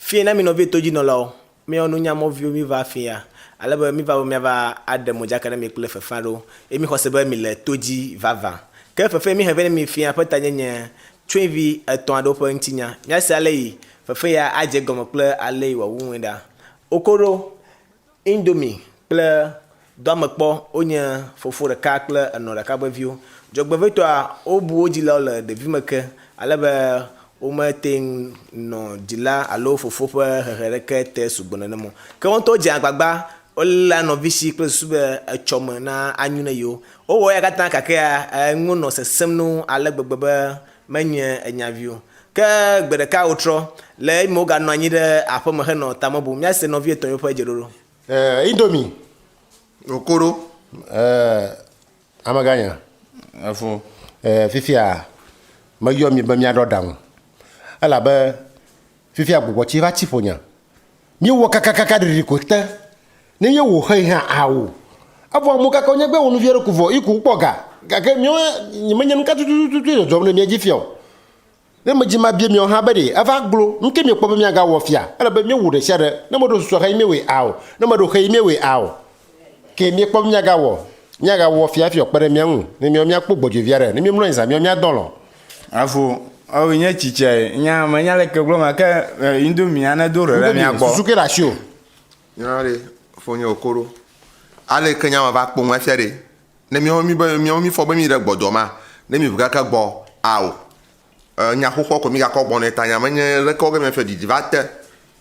Fiẽ na mi nɔvi todzinɔlawo, míawo nunya mɔviwo míva fiã ale be míva be míava aɖe modzaka na mi kple fefe aɖewo eye míxɔ se be mile to dzi vavã. Ke fefe yi míhe vɛ ne mi fiã ƒe tanyenye tsyɔ̃evi etɔ̃ aɖewo ƒe ŋutinya. Míase ale yi fefe ya adze egɔme kple ale yi wòawu nue ɖa. Okoro, Indomie kple Doamekpɔ wonye fofo ɖeka kple enɔ ɖeka ƒe viwo. Dzɔgbevɔ̃etɔa, wobu wo dzilawo le ɖevime ke ale be womete ŋu nɔ dzila alo fofo ƒe hehe ɖeke te sugbɔ nenem o. Ke wo ŋutɔwo dze agbagba woléa nɔvi si kple susu be etsɔme na anyo na yewo. Wowɔ eya katã gakea enuwo nɔ sesẽm na wo ale gbegbe be menye enya vi o. Ke gbe ɖeka wotrɔ le eyime woganɔ anyi ɖe aƒeme henɔ tame bum. Míase nɔvi etɔ̃ ƒe dzeɖoɖo. Eh, Indomie. Okoro. Eh, ameganya. Efo. Eh, fifia meyɔ mi be míaɖɔ ɖaŋu. Elabe fifia gbugbɔtsi va tsi ƒonye. Míewɔ kakakaka ɖeɖi ko te. Ne míewɔ xeyi hã awo. Evɔ amewo kaka wonye gbe wɔ nu vi aɖe ko vɔ yi ko wokpɔ ga. Gake míawo nyemenye nu ka tututu dzɔdzɔm ɖe mía dzi fia o. Ne medzi mabia miawo hã be ɖe eva glo, nu ke miekpɔ be miagawɔ fia? Ele be míewu ɖesiaɖe. Ne meɖo susua xeyi míewɔe ao. Ne meɖo xeyi míewɔe ao. Ke miekpɔ be miagawɔ? Miagawɔ fia hafi wòakpe ɖe mía ŋu ne míawo míakpɔ gbɔdzɔe vi aɖe. Ne míemlɔ anyi zã, míawo míadɔ alɔ̃. Afo, eo nye tsitsia, nya menya leke gblɔ ma ke indomie ane do ɖe ɖe mía gbɔ. Susu ke le asiwò. Nya ɖe, fonye wòko ɖo. Ale ke nya ma va kpo ŋu efia ɖe. Ne míawo mí be míawo mí fɔ be mí ɖe gbɔdɔ ma, ne mí ʋu kaka gbɔ ao. E, nya xoxoa ko mí gakɔ gbɔ nɛ ta nya menye leke wɔ ge míafia didi va te.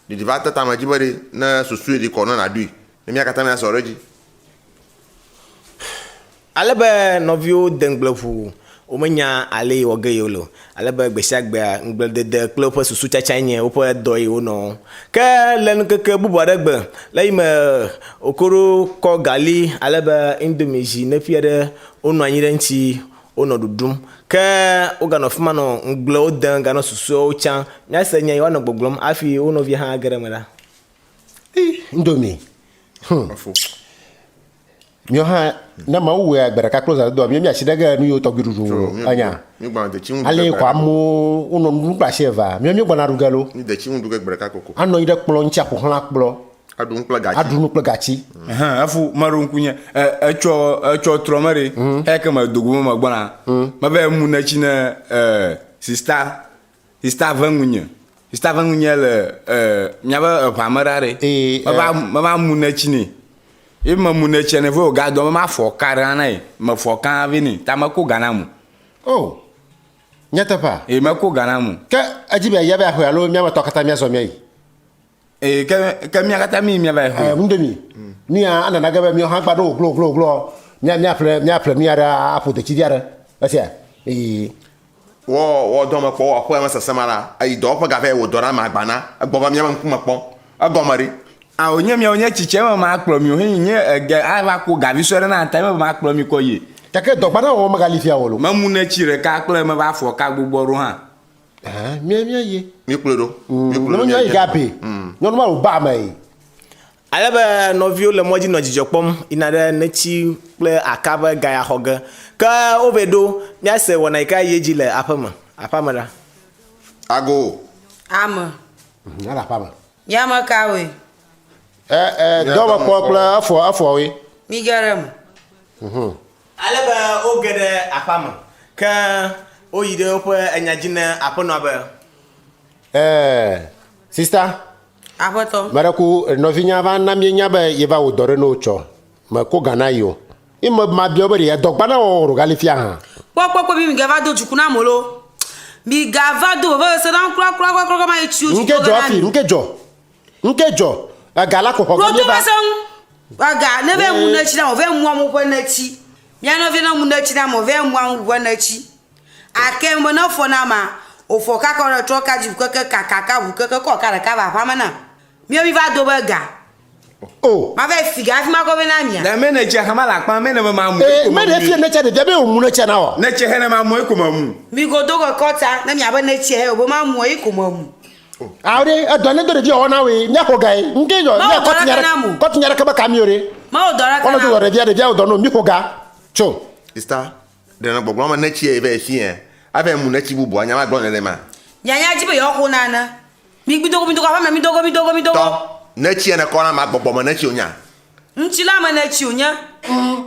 Didi va te ta medzi be ɖe ne susue ɖi kɔ ne nàɖui. Ne mía katã míazɔ ɖe edzi. Ale be nɔviwo de ŋugble ʋuu womenya ale yi wɔ ge yewole o. Ale be gbesiagbea, ŋugbledede kple woƒe susu tsatsae nye woƒe dɔ yi wonɔ wɔm. Ke le ŋkeke bubu aɖe gbe, le eyime Okoro kɔ gali ale be indomie zi neƒi aɖe wonɔ anyi ɖe eŋuti wonɔ ɖuɖum. Ke woganɔ afi ma nɔ ŋugblewo dem ganɔ susuawo tsam. Míase nya yi woanɔ gbɔgblɔm hafi wo nɔvia hã age ɖe eme ɖa. Indomie. Hmm. Míawo hã ne Mawu wɔe gbe ɖeka kple zãdodoa, míawo míasi ɖe ge nu yiwo tɔgbi ɖuɖu o. Enya. Ale kɔ amewo wonɔ nu ɖum kple asi evea, míawo míegbɔna ɖu ge lo. Anɔ anyi ɖe kplɔ ŋuti aƒo xlã kplɔ. Aɖu nu kple gatsi. Aɖu nu kple gatsi. Hã, efu meɖo ŋku nye etsɔ etsɔ trɔ me ɖe. Eya ke me dogo me megbɔna. Meva mu netsi ne sista Sista ve ŋunye. Sista ve ŋunye le e, míaƒe eʋa me ɖa ɖe. Ee, Meva meva mu netsi nɛ. Ye memu netsia nɛ vɔ wògadɔ be mafɔ ka ɖe na ye. Mefɔ ka vɛ nɛ. Ta meko ga nam o. Oh, nyateƒea? Ee, meko ga nam o. Ke edzi be yeayi ava xɔe alo mía ame etɔ̃ katã míazɔ míayi? Ee, ke ke mía katã míyi míava yi xɔe. Eh, nu ɖe mi. Nu ya ana nage be míawo hã gba ɖo glo glo glo. Mía míaƒle míaƒle nu ya ɖe aƒo detsi vi aɖe. Esia. Ee. Wɔ wɔ dɔ me kpɔ wɔ aƒea me sesẽ ma la, eyi dɔwɔƒe ga vɛ wò dɔ ɖe ame agba na egbɔ va míaƒe ŋkume kpɔm. Egɔme ɖe? Ao, nye miawo nye tsitsi eme makplɔ mi o, heyi nye ege ava ko gavi sue ɖe na ta eme makplɔ mi kɔ yi. Gake dɔ gbana wɔwɔ megali fia wò lo. Memu netsi ɖeka kple meva fɔ ka gbugbɔ ɖo hã. Ɛhɛn, mía mía yi. Mi kplɔe ɖo. Mi kplɔe ɖo. Ne míayi gabe. Nyɔnu ma wò ba me yi. Ale be nɔviwo le mɔ dzi nɔ dzidzɔ kpɔm yina ɖe netsi kple aka ƒe ga ya xɔ ge. Ke wovɛ ɖo míase wɔna yi ke ayi edzi le aƒe me, aƒea me ɖa. Ago. Ame. Mhm, ele aƒea me. Mi ame kawoe? Ɛ, ɛ, dɔwɔkpɔ kple efɔ, efɔwoe. Mige ɖe eme. Mhm. Ale be woge ɖe aƒea me. Ke woyi ɖe woƒe enya dzi na aƒenɔa be. Ɛ, sista. Aƒetɔ. Meɖe ku nɔvinya va na míenya be yeva wò dɔ ɖe ne wotsɔ. Meko ga na yi o. Ye me mabiɔ be ɖe edɔ gbana wɔwɔ ɖo gali fia hã. Kpɔ kpɔ kpɔ be migava do dziku nam o lo. Migava do vevesese nam kura kura kura kura mayi tsi Nuke dzɔ hafi, nuke dzɔ. Nuke dzɔ. Ega la ko xɔ ge Ɖo to míeva. vese ŋu. Ega ne vɛ mu netsi nam o vɛ mu amewo ƒe netsi. Mía nɔvi ne mu netsi nam o vɛ mu amewo ƒe netsi. Ake me ne fɔ na ma, ofɔ kaka ɖe trɔ ka dzi ʋukeke kakaka ʋukeke kɔ ka ɖeka va aƒea me na. Míawo mi va do be ga. O. Ma va fi ga hafi makɔ vɛ na mia. Ɖe mɛ ne tse xama le akpa mɛ ne me ma mu. Ee, mɛ ɖe fie ne tse ɖevia be wòmu ne tse na wɔ. Ne tse he ne ma mu eko me mu. Mi go do ge kɔta ne miabe ne tse he wo be ma mu eko me mu. Awo ɖe edɔ ne do ɖevi wɔwɔ na woe míaxɔ ga ye. Ŋke yɔ Mewɔ mía dɔ kɔti nya ɖeke nam o. ɖe kɔti nya ɖeke be ka mi o ɖe. Mewɔ dɔ ɖeke Wɔnɔ do nam dɔ o. ɖevia ɖevia wò dɔ no míxɔ ga. Tso. Sista, Ɖe nɔ gbɔgblɔm be netsi ye va yi fiẽ, ava yi mu netsi bubua, nya ma gblɔm nèle ma? Nyanya di be yewoaxo nane. Mi gbidogo midogo aƒeme midogo midogo midogo. Tɔ, netsi ne kɔ na ma gbɔgbɔ me netsi wonya. Ŋutila me netsi wonye.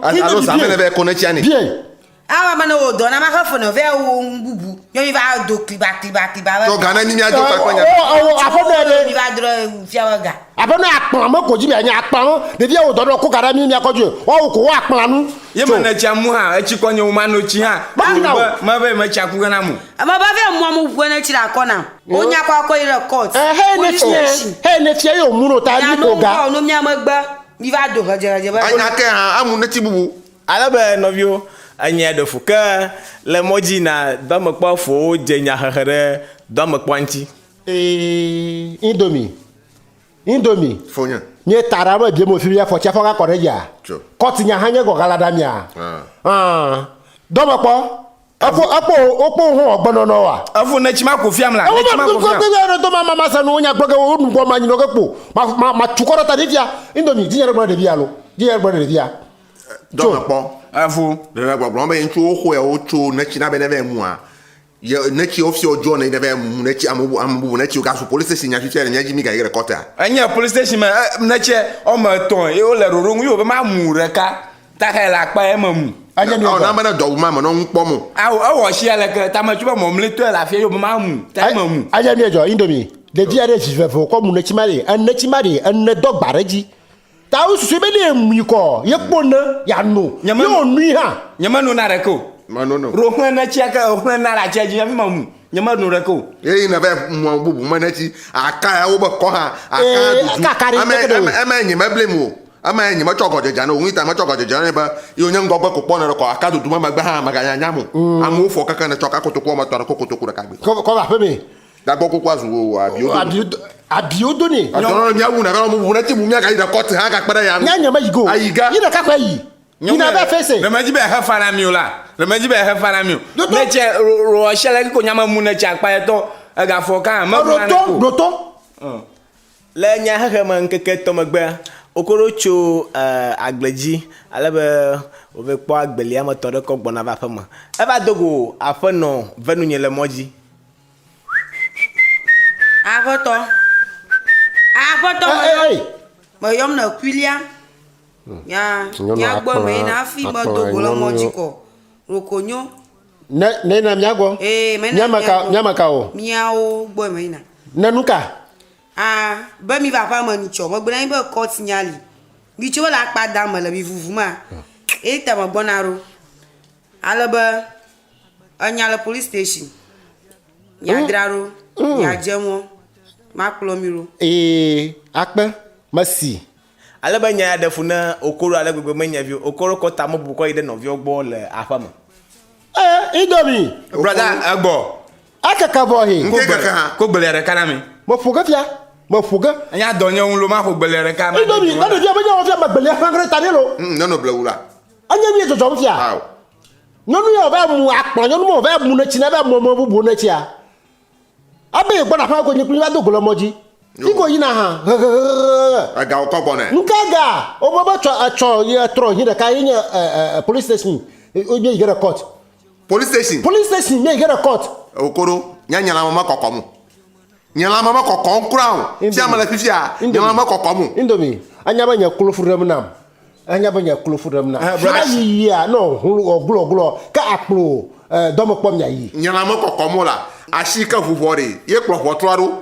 Alo zã me ne vɛ ko netsia ni. Bie. Awa me ne wo dɔ na ma xe fe ne vɛ wo ŋu bubu. Nyɔ mi va do kliba kliba kliba be. Tɔ ga ne mi mia do kpakple nya. Ɔ ɔ aƒenɔ ɖe. Mi va drɔ fia be ga. Aƒenɔ akplã me ko dzi mia nye akplã me. Ɖevia wo dɔ ɖe ko ga ɖe mi mia kɔ dzi. Woawo ko wo akplã nu. Ye me ne tsia mu hã, etsi kɔ nye wo ma no tsi hã. Mekuna o. Me be me tsia ku ge na mu. Ame be vɛ mu amu ʋu ne tsi le akɔ nam. Wo nya kɔ akɔ yi ɖe court. Eh, hey ne fia, hey ne fia yo mu no ta mi ko ga. Nya no mia megbe. Mi va do hedze hedze be. Anya ke hã amu ne tsi bubu. Ale be nɔviwo, enye ɖe fu ke le mɔ dzi na dɔmekpɔ fowo dze nyahehe ɖe dɔmekpɔa ŋuti. Ee, indomie, indomie. Fonye. Mie ta ɖa be biem ofi mia fɔ tsia fɔ ga kɔ ɖe dzia. Tso. Kɔti nya hã nye gɔ gala ɖa mia. Ah. Ah. Dɔmekpɔ. Ekpɔ ekpɔ wokpɔ ho ɔgbɔnɔnɔ wa. Efo ne tsi ma ko fiam la. Ne tsi ma ko fiam. Ewo do ma ma ma se nu nya gblɔ ke wo nu gbɔ ma nyinɔ ke kpo. Ma ma ma tu kɔ ɖe ta ɖevia. Indomie dzi nya ɖe gblɔ ɖevia lo. Dzi nya ɖe gblɔ ɖevia. Dɔmekpɔ. Efo. Ɖe le gbɔgblɔm be ŋutsuwo xoe wo tso ne tsi na be ne vɛ mua. Ye ne tsi wo fiɔ dzɔ ne ne vɛ mu ne tsi ame bubu ame bubu ne tsi wo gazu police station nya fifia le mía dzi mi gayi ɖe kɔtea. Enye police station me ne tsi ɔme etɔ̃ ye wole ɖoɖo ŋu ye wo be ma mu ɖeka. Ta xe le akpa ye me mu. Enye mi Ɔ na be ne dɔ wu ma me nɔ ŋu kpɔm o. Awo ewɔ shi aleke ta me tso be mɔmlitɔe le afia ye wo be ma mu ta ye me mu. Enye mi dzɔ indomie. Ɖevi aɖe zi veve wokɔ mu netsi ma ɖe enetsi ma ɖe ene dɔ gba ɖe dzi. Ta wo susui be ne emui kɔ ye kpɔ ne ya no. Nye me Ye wònui hã. Nye me no na ɖeke o. Me no no. Ɖo xlẽ netsia ke xlẽ na le atsia dzi hafi me mu. Nye me no ɖeke o. Eye ne va mu bubu me netsi aka ya wo be kɔ hã aka Ee, dudu. aka ka ɖe Ame ke ɖe ame o. ame nye me blame o. Ame nye me tsɔ gɔdzedze ne o. Ŋuta me tsɔ gɔdzedze ne be ye wonye ŋgɔgbe ko kpɔ ne ɖe kɔ aka dudu me megbe hã meganya nyam o. Amewo fɔ keke ne tsɔ ka kotoku wɔme etɔ̃ ɖe ko kotoku ɖeka gbe. Kɔ kɔ va aƒe me. Dagbɔ koko azu o abiwo do. Abiwo do abiwo do nɛ. Adɔ nɔ míawu na be bubu ne ti bu míagayi ɖe kɔti hã gakpe ɖe ya ŋu. Nya nye me yi go. Ayi ga. Yi ɖeka koe yi. Yi na va fese. Ɖe medzi be ehe fa na mi o la. Ɖe medzi be ehe fa na mi o. Ɖoto. Ne tse ro ɔsia le kiko nyame mu ne tse akpa etɔ egafɔ ka me Ɖoto ɖoto. Le nyahehe me ŋkeke etɔ̃ megbea, wokɔ ɖo tso agble dzi ale be wova kpɔ agbeli ame etɔ̃ ɖe kɔ gbɔna va aƒeme. Eva do go aƒenɔ venunye le mɔ dzi. Aƒetɔ, aƒetɔ meyɔm, meyɔm ne kuilia. Nya, nya gbɔ me yina hafi medo go le mɔ dzi kɔ. Roko nyo. Ne, ne yina mía gbɔ. Ee, me yina Mía me ka, mía me ka o. Míawo gbɔ me yina. Ne nu ka? Ah, be mi va aƒea me nyitsɔ. Megblɔ na mi be kɔti nya li. Mi tso be le akpa dam me le mi vuvu ma. Eyi ta me gbɔna ɖo. Ale be enya le police station. Miadzra ɖo, miadze mɔ, makplɔ mi ɖo. Ee, akpe, mesi. Ale be nya ya ɖe fu na Okoro ale gbegbe menya vi o. Okoro kɔ tamebubu kɔ yi ɖe nɔviawo gbɔ le aƒe me. Ee, Indomie. Brother, egbɔ. Ekeke vɔ he. Ŋke keke hã. Ko gbelia ɖeka na mi. Meƒo ge fia. Meƒo ge. Enya dɔ nye ŋu lo, maƒo gbelia ɖeka. Indomie, ne ɖevia menye wɔ fia, megbelia xlã ge ɖe ta nɛ lo. Nyɔnu blewu la. Enye mi dzɔdzɔm fia. Ao. Nyɔnu ya wòva mu akplɔ nyɔnu ma wòva mu ne tsi ne va mu ame bubu ne tsia. Abe ye gbɔna aƒe ko nye kpli va do go le mɔ dzi. Fi ko yina hã hehehehe. Ega wokɔ gbɔ nɛ. Nu ka ga? Wobe be tsɔ etsɔ ye trɔ hi ɖeka ye nye police station. Wo yi ge ɖe court. Police station. Police station mi yi ge ɖe court. Okoro, nya nya la me kɔkɔ mu. Nye lãme mekɔkɔm kura o. Fia mele fifia, nye lãme mekɔkɔm o. Indomie, anya be nye klo fu ɖem nam. Anya be nye klo fu ɖem nam. Fia yiyia, ne wòhlu wòglɔglɔ, ke akplo dɔme kpɔ miayi. Nye lãme kɔkɔm o la, asi ke ʋuʋɔ ɖe, ye kplɔ ʋɔtrua ɖo.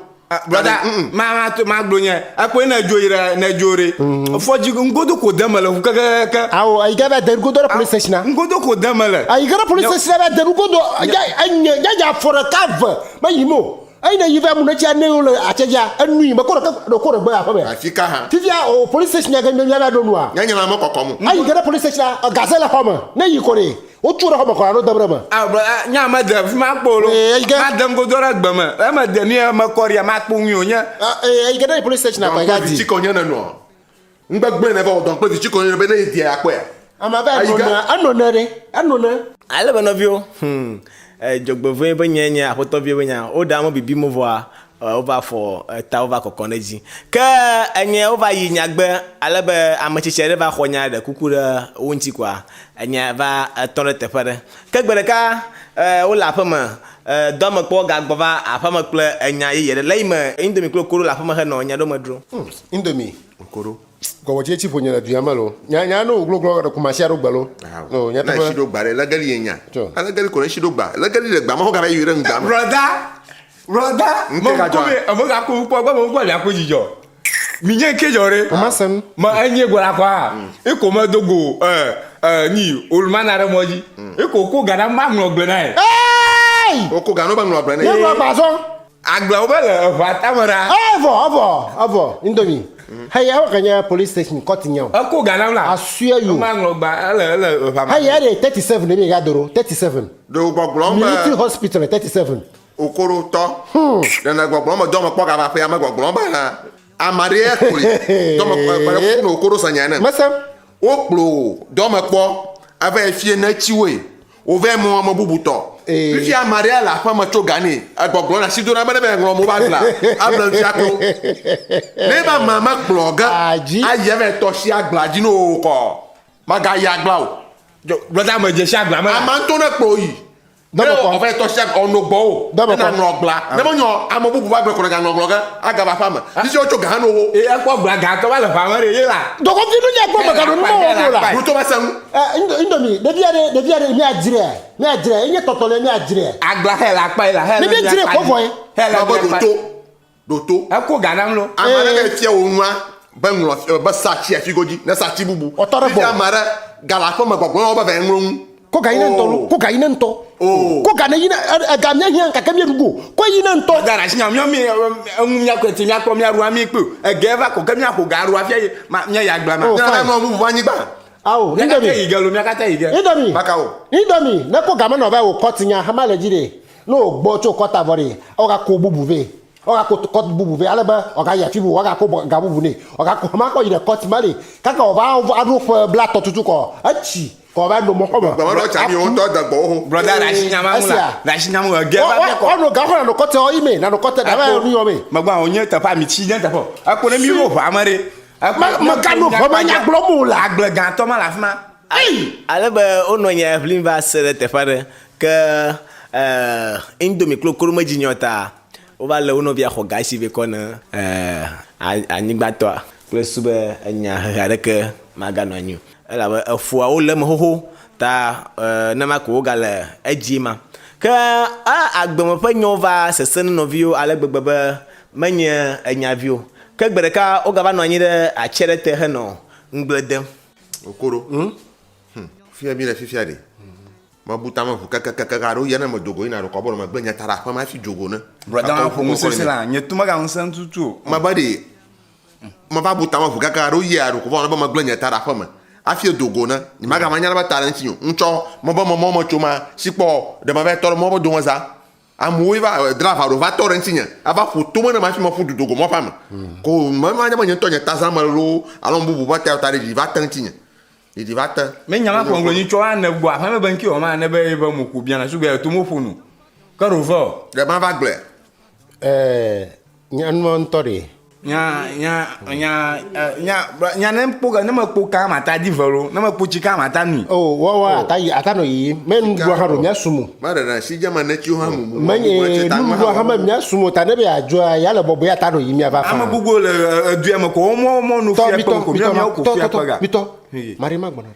Brother, ma ma to ma gblɔ nye, ekɔe ne dzo yi ɖe ne dzo ɖe. Fɔdzi ŋgodo ko de mele ʋu kekeke. Awo, ayi ge va de ŋgodo ɖe police station a. Ŋgodo ko de mele. Ayi ge ɖe police station va de ŋgodo, enye, nye afɔ ɖeka ve, meyi mo. Eyi ne yi va mu ne tsia ne wole atse dzia, enui me ko ɖeke ɖe ko ɖe gbe aƒe me. Afi ka hã? Fifia o police station ya ge mi va ɖo nua. Nye nye lãme kɔkɔm o. Eyi ge ɖe police station a, gaze le xɔ me. Ne yi ko ɖe, wotso ɖe xɔ me kɔ alo dem ɖe eme. Ah, bro, ah, nye ame de fi ma kpɔ lo. Ee, eyi ge. Ma dem godo ɖe gbe me. Eme de nu ya me kɔ ɖia, ma kpɔ ŋui o nye. Ah, ee, eyi ge ɖe police station a kɔ Dɔn kple vitsi kɔ nye ne nɔ. Ŋgbegblẽ ne va wɔ dɔn kple vitsi kɔ nye be ne yi dia akpɔea. Ame va enɔ ne, enɔ ne ɖe, enɔ ne. Ale be nɔviwo, hum, dzɔgbevɔ̃e ƒe nyae nye Aƒetɔviwo ƒe nya. Woɖe ame bibi mo vɔa, wova fɔ eta wova kɔkɔm ɖe edzi. Ke enye wova yi nyagbe ale be ame tsitsi aɖe va xɔ nya ɖe kuku ɖe wo ŋuti koa, enya va tɔ ɖe teƒe aɖe. Ke gbe ɖeka wole aƒeme. Dɔmekpɔ gagbɔ va aƒeme kple enya yeye ɖe. Le eyime Indomie kple Okoro le aƒeme henɔ nya ɖewo me dzrom. Indomie. Okoro. Gɔmedzedze tsi ƒonye le dua me lo. Nya nya no gloglo ɖe kumasi aɖo gbe lo. No nya teƒe. Ne esi ɖo gba ɖe legeli ye nya. Legeli ko ne esi ɖo gba. Legeli le gba me ho gava yi ɖe ŋgba me. Brɔda. Brɔda. Mo ko be emo ga ko kpɔ gba mo kpɔ mia ko dzidzɔ. Mi nye ke dzɔ ɖe. Mo ma se nu. Me enye gbɔ la kɔa. Eko me do go eh eh ni olumana ɖe mɔ dzi. Eko ko ga na ma ŋlɔ gble na ye. Hey! Oko ga no be ŋlɔ gble na ye. Ne ŋlɔ gba zɔ. Agble wo be le eʋa tame ɖa. Evɔ evɔ evɔ Indomie. Heya ewa ke nye police station court nye o. Eko ga nam la. Asue yo. Ema ŋlɔ gba ele ele eʋa ma. Heya ɖe 37 ne mi ga do ɖo 37. Ɖe wo gbɔgblɔm be. Military hospital 37. Okoro tɔ. Ɖe ne gbɔgblɔm me dɔme kpɔ gava ƒea me gbɔgblɔm be na ame aɖe kpli dɔme kpɔ kpɔ ɖe kuku okoro se nya ne. Mese. Wo kplo dɔme kpɔ eva fie ne tsiwoe. Wo vɛ mɔ ame bubu tɔ. Fifia ame aɖe le aƒe me tso ga nɛ. Egbɔgblɔ na asi do na be ne be ŋlɔ mo ba gla. Able ŋuti aklo. Ne ba ma me kplɔ ge. Ayi eva tɔ si agbla dzi no kɔ. Maga yi agbla o. Brɔda me dze si agbla me. Ama ŋutɔ ne kplɔ yi. Ne ɔvɛ tɔ sia ɔno gbɔ o. Ne na ŋlɔ gla. Ne me nyɔ ame bubu va gblɔ ko ne ga ŋlɔ gblɔ ge aga va aƒea me. Fifia wotso ga hã no wo. Eye ekpɔ gla ga tɔ va le ƒea me ɖe ye la. Dɔgɔvi nu nye gbɔ me ga ɖo nu mɔ wɔ la. Ɖo va se ŋu. Indomie ɖevi aɖe ɖevi aɖe mía dzrea mía dzrea enye tɔtɔ le mía dzrea. Agla xe le akpa yi la xe le mía akpa. Ne mía dzre kɔ vɔ ye. Xe le mía akpa. Ɖo to ɖo to. Eko ga nam lo. Ame aɖe ke fia wo nua be ŋlɔ be sa tsi afi godzi ne sa tsi bubu. Ɔtɔ ɖe gbɔ. Fifia ame aɖe ga le aƒe me gbɔgblɔ na wo be va ŋlɔ nu. Ko ga yi ne ŋutɔ lo. Ko ga yi ne ŋutɔ. Ko ga ne yi ne ega mía hiã gake mía ɖu go. Ko yi ne ŋutɔ. Ga ɖe asi nya mía mi enu mía kɔ ti mía kpɔ mía ɖu ami kpe o. Ege va ko ke mía ƒo ga ɖu afia yi ma mía yi agblea ma. Oh, Mía fine. ŋlɔ bubu va anyigba. Ao, Mía katã Indomie. yi ge lo, mía katã yi ge. Indomie. Maka o. Indomie, ne ko ga menɔ va wò kɔti nya hama le dzi ɖe. Ne wò gbɔ tso kɔta vɔ ɖe, woagako bubu vɛ. Woagako kɔti bubu vɛ ale be wòagayi afi bubu, woagako ga bubu nɛ. Wòagako hama kɔ yi ɖe kɔti ma li. Kaka wòva aɖo ƒe blatɔ tutu kɔ, etsi kɔ va nɔ mɔ xɔ me. Gbɔgbɔ meɖo tsa mi wo ŋutɔ de gbɔ wo. Brɔda ɖe asi nya ma ŋu la, ɖe asi nya ma ŋu ege va mía kɔ. Woanɔ ga xɔ nanɔ kɔte ɔ ime, nanɔ kɔte ɖe va nu yɔ me. Megbɔ wònye teƒe amitsi nye teƒe o. Ekpo ne mi ɖo ʋea me ɖe. Megano ʋe ma nya gblɔm o la. Agble gãtɔ ma le afi ma. Ale be wonɔ nya ʋlim va se ɖe teƒe aɖe ke Indomie kple okoro medzi nyɔ ta wova le wo nɔvia xɔ ga esi vɛ kɔ ne anyigbatɔa kple susu be enya hehe aɖeke maganɔ anyi o elabe efuawo le eme xoxo ta nenema ko wogale edzi ma. Ke agbeme ƒe nyawo va sesẽ na nɔviwo ale gbegbe be menye enya vi o. Ke gbe ɖeka wogava nɔ anyi ɖe atsi aɖe te henɔ ŋugble dem. Okoro. Hum. Fia mi le fifia ɖe. Mebu tame ʋu kekekeke alo yia ne medo go yina ɖo kɔ be megble nye ta ɖe aƒe me hafi dzo go ne. Brɔda ma ƒo nu sesẽ la, nye to mega ŋusẽ tutu o. Mebe ɖe meva bu tame ʋu keke alo yia ɖo kɔ be be megble nye ta ɖe aƒe me hafi do go ne. Nye magava nya ɖe be ta ɖe ŋuti o. Ŋtsɔ mebe me mɔ me tso ma si kpɔ ɖe meva tɔ ɖe mɔ be domeza. Amewo va driver ɖo va tɔ ɖe ŋutinye ava ƒo tome nam hafi meƒu du do go mɔƒea me. Ko meva nya be nye ŋutɔ nye ta zã me loo alo nu bubu va ta ta ɖe ɖiɖi va te ŋutinye. Ɖiɖi va te. Me nya ma kpɔ ŋgɔ nyi tsɔ ane gbɔ aƒe me be ŋki wɔ ma ane be ebe mo ku biana sugbe eto mo ƒo nu. Ke ɖo vɔ. Ɖe ma va gblɔe. Ɛɛ, nya nua ŋutɔ ɖe. Nya, nya, nya, nya, nya ne kpo ne me kpo ka ma ta di velo, ne me kpo tsi ka ma ta nui. Oh, wa wa ata yi ata nɔ yiyi. Me nuɖuɖua hã ɖo mía sumu. Ma ɖe ɖe si dze ma ne tsi hã mu. Me nye nuɖuɖua hã me mía sumu ta ne be adzɔa ya le bɔbɔe ata nɔ yi mía va fa. Ame gbogbo le edua me ko wo mɔ mɔ nu fia kpe ko mía mía ko fia kpe ga. Mitɔ, Mari ma gbɔna.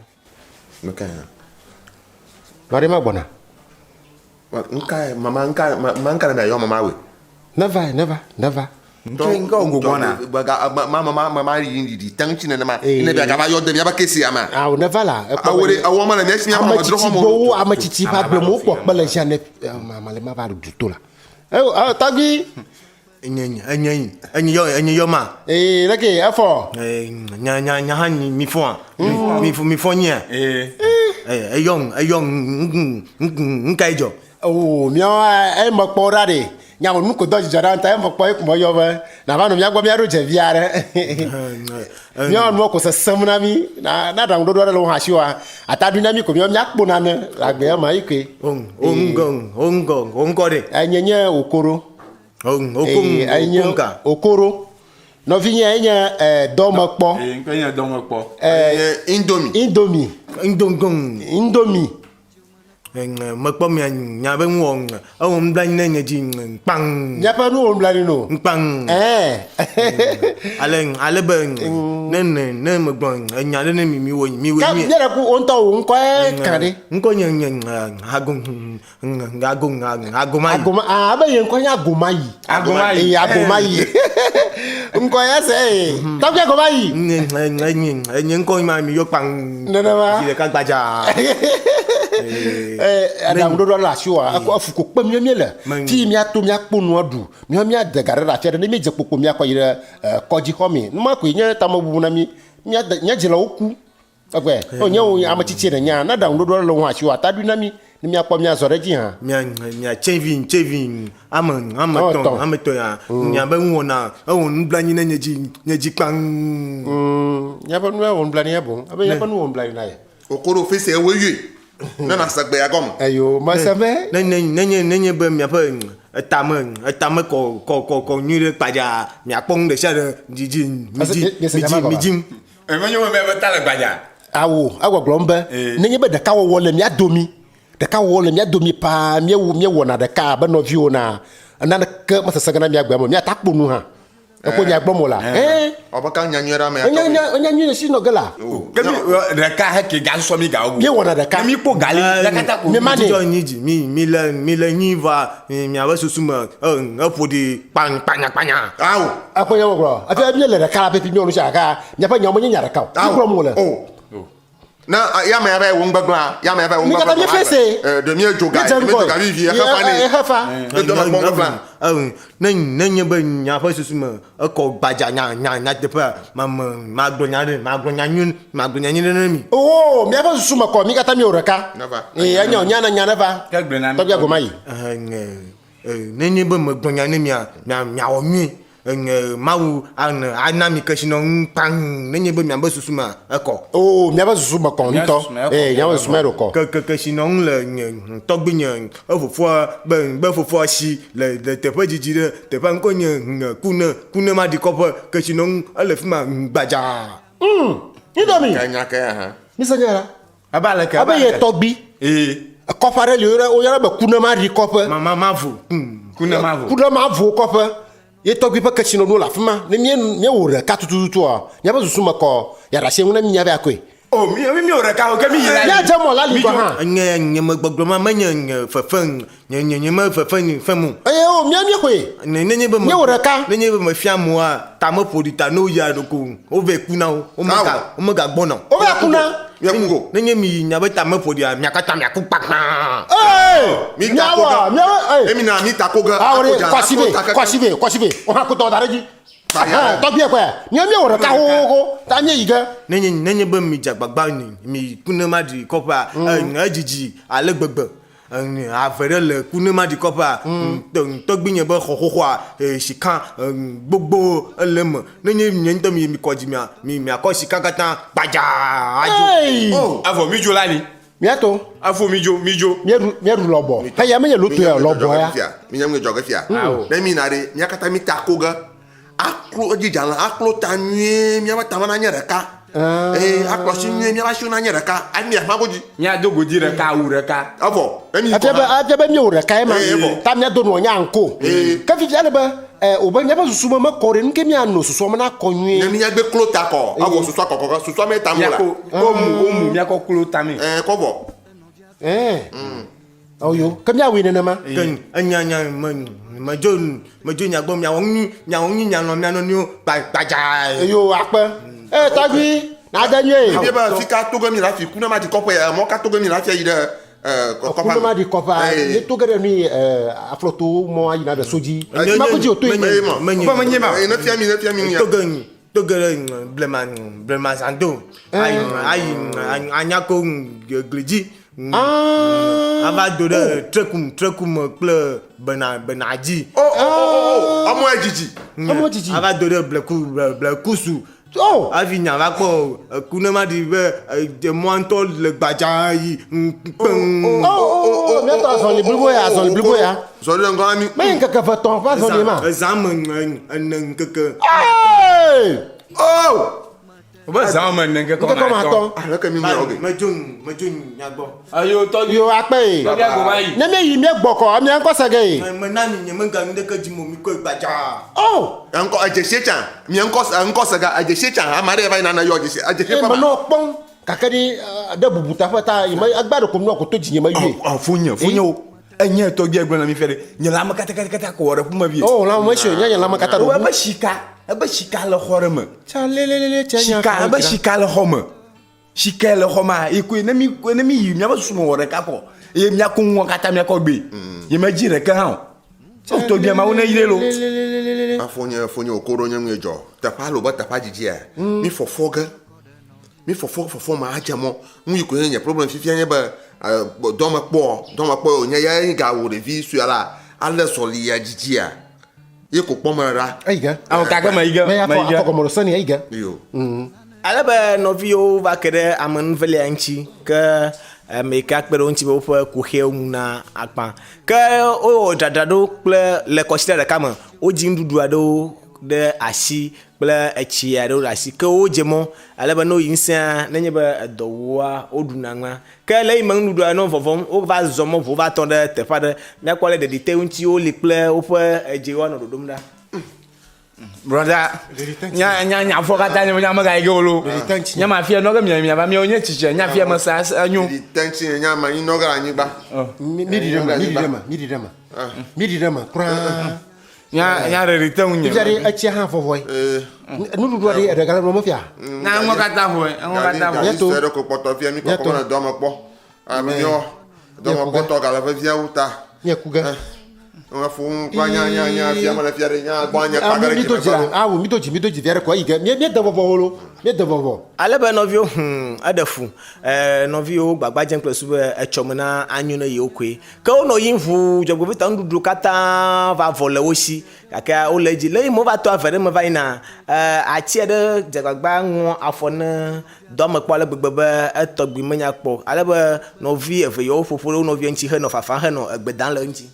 Nuka ya? Mari ma gbɔna. Nka mama nka ma nka na yɔ mama we. Neva neva neva. Ŋutɔ ŋkɔ ŋgo gbɔna. Gbaga ma ma ma ma yi yi tɛŋ tsi nenema. Ne bia gava yɔ de miaba kesi ama. Awo neva la. Awo de awo ma le mia si ame tsitsi gbɔwo ame tsitsi ƒe agble me wokpɔ kpe le zia ne ma le ma va ɖu to la. Ewo tɔgbi. Enye enye enye yɔ enye yɔ ma. Ee leke efɔ. Ee nya nya nya hã mi fɔa. Mi mi fɔ nyia. Ee. Eyɔ eyɔ ŋka edzɔ. Oo míawo eye mekpɔ ɖa ɖe nya me nu ko dɔ dzidzɔ ɖa ŋutɔ eye mekpɔ ye ko meyɔ be nava nɔ mía gbɔ míaɖo dze vi aɖe. Míawo nua ko sesẽm na mí na na aɖaŋuɖoɖo aɖe le wo hã si oa ata ɖui na mí ko míawo míakpo nane le agbea me eyi koe. O ŋgɔ o ŋgɔ o ŋkɔ ɖe. Enye nye Okoro. Oko Enye ŋka. Okoro. Nɔvinye enye dɔmekpɔ. Ee ŋkɔe nye dɔmekpɔ. Indomie. Indomie. Indomie. Indomie. Mekpɔ mia nya be nu wɔ ewɔ nublanui ne nye dzi kpaŋ. Miaƒe nu wɔ nublanui no. Kpaŋ. Ɛɛ. Ale ale be ne ne ne megblɔ enya ɖe ne mi mi wɔ mi wɔ mi. Ke ɖe ku wo ŋutɔ wò ŋkɔe kã ɖe. Ŋkɔ nye nye ago ago agomayi. Agoma ah abe ye ŋkɔ nye agomayi. Agomayi. Ee agomayi. Ŋkɔ ya se ee. Tɔgbi agomayi. Nye nye nye nye ŋkɔ ma mi yɔ kpaŋ. Nenema. Zi ɖeka gbadza. Ee aɖaŋuɖoɖo le asiwòa ekɔ efu ko kpem míawo míele. Fi míato míakpɔ nua ɖu. Míawo míade ga ɖe ɖe afi aɖe ne míedze kpokpo míakɔ yi ɖe kɔdzixɔ mee. Nu ma koe nye tamebubu na mí. Míade mía dzilawo ku. Egbe, o nye wò ame tsitsi nènyea, ne aɖaŋuɖoɖo aɖe le wò hã asiwò, ate aɖoe na mí ne míakpɔ míazɔ ɖe edzi hã. Mia, mia tsevi, tsevi, ame, ame tɔn, ame tɔn ya, mia be nuwɔna, ewɔ nublanui ne nye dzi, nye dzi kpaŋ. Míaƒe nu ewɔ nublanui ya boŋ, ebe míaƒe nu wɔ nublanui na ye. Wòko ɖo fese ewoe yɔe, ne nàse gbe ya gɔme. Eyo, mese be. Ne, ne, nenye, nenye be miaƒe etame, etame kɔ, kɔ, kɔ, kɔ nyuie ɖe kpadza, miakpɔ nu ɖesiaɖe dzi, dzi, mi dzi, mi dzi, mi dzim. Menye be míaƒe ta le gbadza. Ao, egbɔgblɔm be, nenye be ɖekawɔwɔ le mía domi, ɖekawɔwɔ le mía domi paa, míewu, míewɔna ɖeka abe nɔviwo enea, naneke mesesẽ ge na mía gbea me o, míate akpo nu hã. Èkpɔ nya gblɔm wòlea? Ẽ. Ɔ be ka nya nyuie ɖe amea Enya, nya, enya nyuie si nɔ ge la. Ke mi ɖeka heke ga sɔ mi gawo. Míewɔna ɖeka. Ne mi kpɔ gali, mía katã ko. Mi ma nɛ. Dzidzɔ nyi dzi, mi, mi le, mi le nyui vɔa, miaƒe susu me, e, eƒo ɖi kpa, kpanya, kpanya. Ao. Ekpɔ nya gbɔgblɔ. Efi míele ɖeka la pɛpɛ míewɔ nu sia ɖeka. Miaƒe nyawo menye nya ɖeka o. Nu gblɔm wòle. O. Ne ya ame ava wò ŋgbegblẽa, ya ame ava wò ŋgbegblẽ. Mi katã míefe se. Ɖe míedzo ga, míedzo ga vivi, exe fa nɛ. Exe fa. Ne dɔ me kpɔ ŋgbegblẽa. Ne nenye be miaƒe susu me ekɔ gbadza nya nya nyateƒea, ma me magblɔ nya ɖe, magblɔ nya nyui, magblɔ nya nyui ɖe ne mi. Oo, miaƒe susu me kɔ, mi katã míewɔ ɖeka. Neva. Ee, enyo, nya ne nya neva. Ke gblɔe na mi. Tɔgbia Gomayi. Nenye be megblɔ nya ne mia, mia miawɔ nyui. Eŋe Mawu ana mi kesinɔnu kpaŋ nenye be miabe susu me ekɔ. Oo, miabe susu me kɔ ŋutɔ. Ee, miabe susu me ɖo kɔ. Ke ke kesinɔnu le nye tɔgbuinye efofoa be be fofoa si le le teƒe didi ɖe. Teƒea ŋkɔe nye ŋe kune kune maɖikɔƒe. Kesinɔnu ele fi ma gbadzaa. Ŋ, ŋdɔ mi. Nya ke ya hã. Mi se nya la. Abe aleke? Abe ye tɔgbi. Ee. Kɔƒe aɖe li woyɔna be Kunemaɖi kɔƒe. Ma ma mavo. Kunemavo. Kunemavo kɔƒe. Ye tɔgbi ƒe kesinɔnuwo le afi ma. Ne mí míewɔ ɖeka tututua, míaƒe susu me kɔ yeaɖe asi eŋu ne mí míava akɔe. O mí mí wɔ ɖeka o ke mí yi la. Míadze mɔ la li gɔ̃ hã. Nye nye megbɔgblɔ ma menye nye fefe nye nye nye me fefe fem o. Eye o mía míexɔe. Ne nenye be me Míewɔ ɖeka. Nenye be mefia amewoa, ta meƒo ɖi ta ne woyia ɖeko wovɛ kuna wo. Womega womegagbɔna o. Wova kuna. Míaku go. Nenye mi yi miabe ta meƒo ɖia, mia katã miaku kpakpã. Ee! Mi ta ko Míawɔ ge. míawe ee. Emi na mi ta ko ge. Awɔ ɖe Ako dza, kwasibe ako ta keke. kwasibe kwasibe. Wohã kutɔ da ɖe edzi. Kpaya. Tɔgbi ekɔe. Mía míewɔ ɖeka xoxoxo ta míeyi ge. Nenye nenye be mi dze agbagba ni mi ku ne maɖi kɔƒea, edzidzi ale gbegbe. Ave ɖe le ku ne maɖi kɔƒea, tɔgbuinye be xɔ xoxoa, sika gbogbo ele eme. Nenye nye ŋutɔ mi mi kɔ dzi mia, mi miakɔ sika katã gbadzaa adzo. Hey! Oh, evɔ mi dzo la li. Míato. Efo mi dzo, mi dzo. Míeɖu míeɖu lɔbɔ. Eya menye loto ya o, lɔbɔ ya. Mi nye nu dzɔ ge fia. Ne mi na ɖe, mía katã mi ta ko ge. Aklo edzi dzalẽ, aklo ta nyuie, míaƒe tame nanye ɖeka. Ee, akplɔ asi nyuie, míaƒe asiwo nanye ɖeka. Ami aƒea godzi. Míado godzi ɖeka, awu ɖeka. Evɔ, ne mi Efia be efia be míewɔ ɖeka ema. Ee, evɔ. Ta míado nua nye anko. Ee. Ke fifia ele be ɛ wòbe míaƒe susu me mekɔ ɖe, nu ke míano susua me nakɔ nyuie. Ne míagbe klo ta kɔ, evɔ susua kɔkɔ ke susua me ta mo la. Míakɔ womu womu míakɔ klo tame. Ɛɛ kɔ vɔ. Ɛɛ. Oyo, ke míawɔe nenema. Ke enya nya me medzo medzo nya gbɔ miawɔ nu miawɔ nu mialɔ̃ mia nɔnɔewo gbadzaa. Eyo akpe. Ee tɔgbui, nade nyuie. Ebia be fi ka to ge mi le hafi ku ne maɖi kɔƒe ya mɔ ka to ge mi le hafi ayi ɖe kɔƒea Ku ne maɖi kɔƒea, mi to ge ɖe nui aflɔto mɔ ayi na ɖe so dzi. Ma ko dzi o toe. Menye menye ma. Ne fia mi ne fia mi nu ya. To ge to ge ɖe blema blema zãdo ayi ayi anyako gli dzi. Ava do ɖe trekum trekum kple bena bena dzi. O o o o emɔe dzidzi. Emɔ dzidzi. Ava do ɖe bleku blekusu. Oh. Hafi nya va kpɔ eku ne ma ɖi be emɔa ŋutɔ le gbadza yi kpeŋ. O o o míatɔ azɔli blibo ya azɔli blibo ya. Zɔli le ŋgɔ na mi. Menye ŋkeke eve tɔ̃ ƒe azɔli ma. Ezã me ene ŋkeke. Ee. Oh. Wobe zã wɔme ene ŋkeke Ŋkeke wɔme wɔme atɔ. atɔ. Aleke mi ŋlɔ ge? Medzo nu, medzo nu mia gbɔ. Ayo tɔgbi. Yo akpe ye. Tɔgbi ago va yi. Ne míeyi míegbɔ kɔ, mia ŋkɔ se ge ye. Me mena mi nye mega nu ɖeke dim o, mikɔe gbadzaa. Oh! Eŋkɔ edzesie tsã. Mia ŋkɔ eŋkɔ se ga edzesie tsã. Ame aɖe va yina ne yɔ dzesie edzesie Eye ƒe ma. menɔ kpɔm gake ɖi ɖe bubu teƒe ta yi me egbea ɖeko nua ko to dzinye meyɔe. Ɔ fonye fonye wo. Enye tɔgbia gblɔ na mi fia ɖe nye lãme katakatakata ko wɔ ɖe ƒumevi. Oh lãme mesi o nye nye lãme katã ɖe ƒu. Ebe sika ebe sika le xɔ ɖe me. Tsa lelelele tsa nya. Sika ebe sika le xɔ me. Sika le xɔ ma yi koe ne mi ne mi yi miaƒe susu me wɔ ɖeka kɔ eye miako nua katã miakɔ gbee. Yi me dzi ɖeke hã o. O tɔgbia mawu ne yre lo. Afonye fonye wòko ɖo nye ŋue dzɔ. Teƒea lo be teƒea dzidzia. Mi fɔfɔ ge. Mi fɔfɔ fɔfɔ ma adze mɔ. Nu yi koe nye problem fifia nye be dɔme kpɔ dɔme kpɔ wònye ya ye ga wò ɖevi sue la ale zɔli ya dzidzia ye ko kpɔ me ɖa. Eyi ge. Awo gake me yi ge. Me ya Me yi afɔ ge. afɔ gɔme ɖo seni eyi ge. Yo. Ale be nɔviwo va ke ɖe amenuvelia ŋuti ke ame yi ke akpe ɖe wo ŋuti be woƒe kuxiawo nu na akpa. Ke wowɔ dzadzraɖo kple le kɔsiɖa ɖeka me wodzi nuɖuɖu aɖewo ɖe asi kple etsi aɖewo ɖe asi ke wodze mɔ ale be ne woyi ŋusẽa nenye be edɔ wua woɖuna nua. Ke le eyime nuɖuɖua nɔ vɔvɔm wova zɔ mɔ ʋu va tɔ ɖe teƒe aɖe. Míakpɔ ale ɖeɖi te ŋuti woli kple woƒe edzewo anɔ ɖoɖom ɖa. Brɔda, nya nya nya afɔ katã nye nya mega yi ge o lo. Nya ma fia nɔ ge mia mia va miawo nye tsitsi nya fia me sa enyo. Ɖeɖi te ŋuti nya ma nyi nɔ ge le anyigba. Mi mi ɖi ɖe me, mi ɖi ɖe me, mi ɖi ɖe me. Mi ɖi ɖe me kura. Nya nya ɖeɖi te ŋunye. Fifia ɖe etsia hã vɔvɔe. Nuɖuɖua ɖe eɖe gale nɔme fia. Na ŋɔ katã vɔe, ŋɔ katã vɔe. Gali sue ɖe ko kpɔtɔ fia mi kɔkɔ me dɔ me kpɔ. Ame yɔ dɔ me kpɔtɔ gale vevia wu ta. Nye ku ge. Ŋa fo ŋu kura nya nya nya fia me le fia ɖe nya gbɔ anya kpa gale Mi do dzi la, awu mi do dzi mi do dzi fia ɖe ko eyi ge. Mi mi de vɔvɔ wolo, mi de vɔvɔ. Ale be nɔviwo hum eɖe fu. E nɔviwo gbagba dzem kple su be etsɔme na anyo ne yewo koe. Ke wonɔ yiyim ʋuu dzɔgbevɔ̃etɔ nuɖuɖu katã va vɔ le wo si gake wole edzi. Le eyime wova to ave ɖe me va yina, ati aɖe dze agbagba ŋɔ afɔ ne dɔa me kpɔ ale gbegbe be etɔgbi menya kpɔ o. Ale be nɔvi eve yawo ƒo ƒu ɖe wo nɔviwo ŋuti henɔ fafam henɔ egbe dam le eŋuti.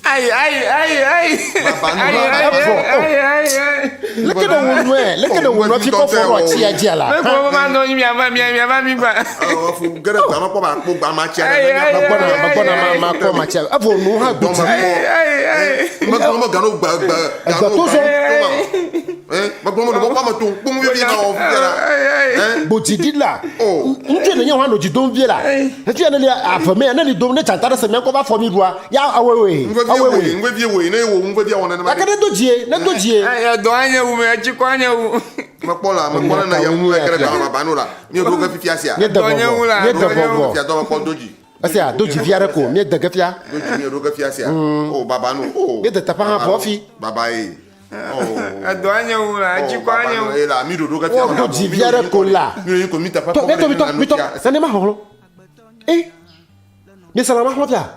Ayi ayi ayi ayi. Ayi ayi ayi ayi ayi. Leke ɖe wò nɔe, leke ɖe wò nɔe fi kɔ fɔ ɖo atsia dzia la. Ne ko ma nɔ nyi mia va mia mia va mi gba. Fu ge ɖe gbama kpɔ ba kpɔ gbama tsia ɖe. Megbɔna megbɔna ma ma kɔ ma tsia. Evɔ nu hã gbɔ dzi. Ayi ayi. Megblɔ me gano gbe gbe. Egbe to zɔ. Megblɔ me ɖo kpɔ me to kpɔ mu vivi na wɔ fi la. Gbodzi ɖi la. Ŋutsu ne nye hã nɔ dzi dom vie la. Fifia ne li ave mea, ne li dom ne dzata ɖe se mía ŋkɔ va fɔ mi ɖua, ya awɔe awɔe. Ŋuvevi wɔe ne wò ŋuvevi awɔ nenema. Gake ne do dzie, ne do dzie. Dɔ anye wu me, etsi kɔ anye wu. Mekpɔ la, mekpɔ ne ya ŋu ekele gba baba no la. Mi ɖo ge fifia sia. Mi de vɔvɔ, mi de vɔvɔ. Fifia dɔ mekpɔ do dzi. Esia do dzi via ɖe ko, mi de ge fia. Do dzi mi ɖo ge fia sia. O baba no. O. Mi de teƒe hã vɔ fi. Baba ye. Edɔ anye wu la, etsi kɔ anye wu. Ye la, mi ɖoɖo ge fia. Do dzi via ɖe ko la. Mi ɖo ko mi teƒe kpɔ. Mitɔ mitɔ mitɔ, nane ma xɔxlɔ. E, mi sala ma xlɔ fia.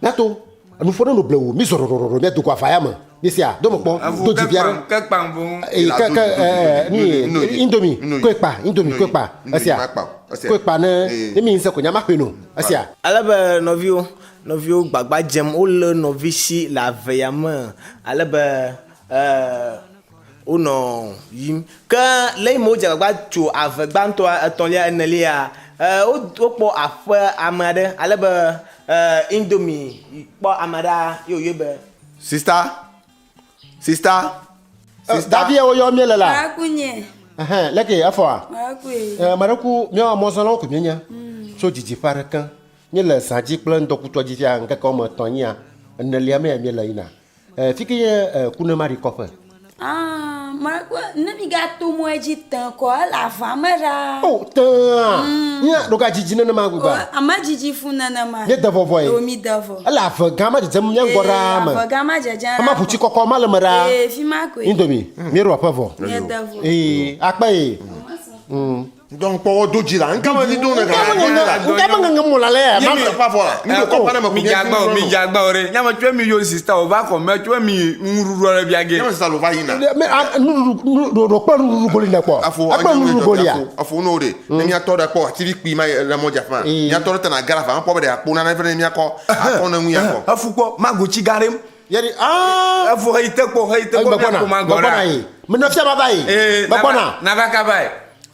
Miato, enu fɔ ne no blewu, mi zɔ ɖɔɖɔɖɔ, mia do go ava ya me. Mi sia, do me kpɔ, do dzi via ɖe. Ke kpa boŋ. E, ke ke e, ni indomie, ko ekpa, indomie ko ekpa. Esia, ko ekpa ne, ne mi ŋsẽ ko nya ma ƒe no. Esia. Ale be nɔviwo, Nɔviwo gbagba dzem wolé nɔvi si le ave ya me ale be wonɔ yiyim. Ke le eyime wodze agbagba tso ave gbãtɔa, etɔ̃lia, enelia, wokpɔ aƒe ame aɖe ale be Indomie kpɔ ame aɖea ye wòyɔe be. Sista, sista, sista. Davi woyɔ míele la. Maɖeku nye. Ɛhɛn, leke efɔa? Maɖeku ye. Maɖeku, míawo mɔzɔlawo ko míenye tso didiƒe aɖe ke. Míele zã dzi kple ŋdɔkutɔ dzi fia ŋkeke woame etɔ̃ nyia enelia mea míele yina. E, fi ke nye e, Kunemari kɔƒe. Ah, ma, ne mi gato mɔe dzi tẽ kɔ, ele ava me ɖaa. O, tẽa. Mm. Nya, ɖo ga dzidzi nenema gbegbe. O, ame dzidzi fu nenema. Míede vɔvɔe. O, mi de vɔ. Ele ave gã ma dzedzem mía ŋgɔ ɖaa me. Ave gã ma dzedzem ɖaa. Ama ʋutsi kɔkɔ ma le me ɖaa. Ee, fi ma koe. Indomie, míeɖo aƒe vɔ. Míede vɔ. Ee, akpe ye. Mm. Donc kpɔ wo do dzi la, ŋka me vi do ne ga. Ŋka me ŋeŋe mo la le ya. Mi teƒe avɔ la, mi ɖo kɔƒe ne me ko Mi dze agba o, mi dze agba o ɖe. Nyame tso mi yo sista o va kɔ me tso mi nuɖuɖu ɖe bia ge. Nyame sista lo va yina. Me a nuɖuɖu ɖo ɖo kpɔ nuɖuɖu goli ne kpɔ. Afo Akpɔ nuɖuɖu golia. Afo no ɖe. Ne mia tɔ ɖe kpɔ ativi kpui ma le mɔ dza fima. Mia tɔ ɖe tena gara fa, kpɔ be ɖe akpo nane vene mia kɔ akɔ ne ŋu ya kɔ. Efu kpɔ mago tsi gã ɖe. Yeri aa. Efu heyi te kpɔ heyi te kpɔ mia kpo mago ɖa. Menɔ fia ma va yi. Ee, Megbɔna. Nava kaba yi.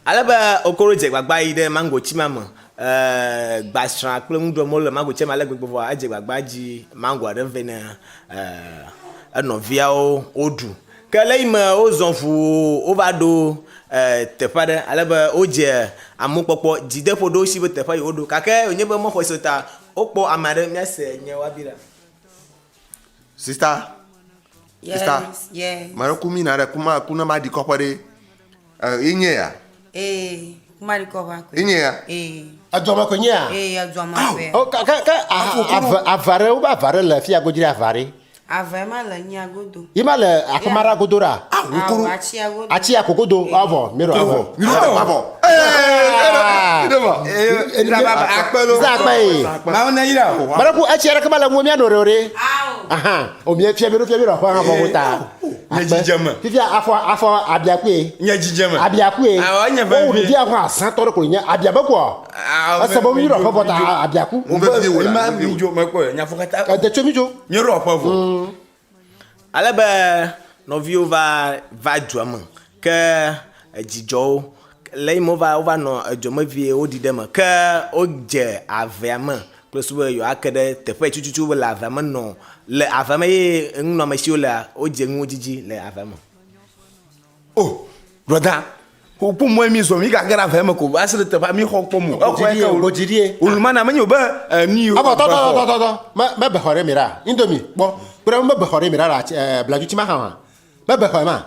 Ale be Okoro dze gbagba yi ɖe mangotsi ma me. Ee, gbasrã kple nuɖuɖu le mangotsia me ale gbegbe vɔa edze gbagba dzi mango aɖe vɛ ne ee, enɔviawo woɖu. Ke le eyime wozɔ ʋuu wova ɖo ee, teƒe aɖe ale be wodze amewo kpɔkpɔ. Dzideƒo ɖo wo si be teƒe yi woɖo gake wònye be mexɔe se o ta wokpɔ ame aɖe. Míase nye woabi ɖa. Sista, sista, Yes, yes. mele ku mi na ɖe kuma ku ne ma ɖi kɔƒe ɖe. Eh, ye nye ya. Ee, kuma ɖi kɔƒe koe. Ye nye ya. Ee. Edua me koe nye ya. Ee, edua me koe. O ka ka ka ave ave aɖe wobe ave aɖe le fia godzi ɖe ave aɖe. Ave ma le nyia godo. Ye ma le afi ma ɖa godo ɖa. Awo atsia godo. Atsia ko godo avɔ mi ɖo avɔ. Mi ɖo avɔ. Ee, ɖe vɔ. Ee, akpe lo. Za akpe ye. Mawu ne yra o. Mara ku etsi aɖeke ma le ŋu mia no ɖe o ɖe. Awo. Ahan, o mi fia mi ɖo fia mi ɖo aƒe hã vɔ wo ta. Nye dzidzeme. Fifia afɔ afɔ abia kue. Nye dzidzeme. Abia kue. Awɔ nye Wo vevie. ɖevia xɔ azã tɔ ɖe ko nye abia be kua. Awɔ Ese be mi ɖo aƒe vɔ ta abia ku. Mo vevie wo la. Ma mi dzo mekpɔ nya fɔ katã. Ede tso mi dzo. Mi ɖo aƒe vɔ. Ale be nɔviwo va va dua me ke edzi dzɔ wo. Le eyime wova wova nɔ edua me vie woɖi ɖe eme ke wodze avea me kple susu be yewoake ɖe teƒe yi tututu wole avea me nɔ le avea me eye nunɔamesiwo lea wodze nuwo didi le avea me. O, brɔda, wokpɔ mɔ mi zɔ mi gage ɖe avea me ko va se ɖe teƒea mi xɔ kpɔ mo. Exɔ yi ke wòle. Godziɖie. Olumana menye o be enu yi. Evɔ tɔ tɔ tɔ tɔ tɔ me me bexɔ ɖe mi ɖa. Indomie kpɔ. Kpɔ me bexɔ ɖe mi ɖa le bladzuti ma xa ma. Me bexɔe ma.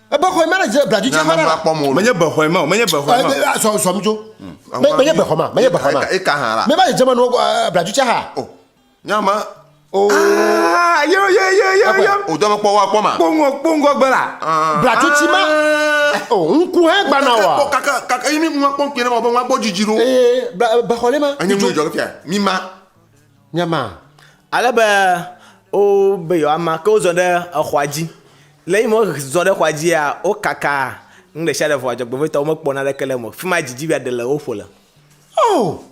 Ebexɔe ma le dze bladzuti ma ɖa. Menye bexɔe ma o, menye bexɔe ma. Sɔ sɔ mi dzo. Me menye bexɔ ma, menye bexɔe ma. Eka hã la. Me ba dze ma no bladzuti xa. O. Nya ma. O. Ah, yo yo yo yo yo. O dɔ me kpɔ wa kpɔ ma. Kpɔ ŋgɔ kpɔ ŋgɔ gbe la. Bladzuti ma. O ŋku hã gbana wa. Kaka kaka yi mi ŋua kpɔ ŋkui ne ma be ŋua gbɔ dzidzi ɖo. Ee, bexɔ le ma. Enye nu dzɔ fia. Mi ma. Nya ma. Ale be wobe yewoama, ke wozɔ ɖe exɔa dzi. Le eyime wozɔ ɖe xɔa dzia, wokaka nu ɖe sia ɖe vɔa dzɔgbevɔ̃etɔ womekpɔ naneke le eme o. Fi ma dzidzi wuiade le wo ƒo le. Oh!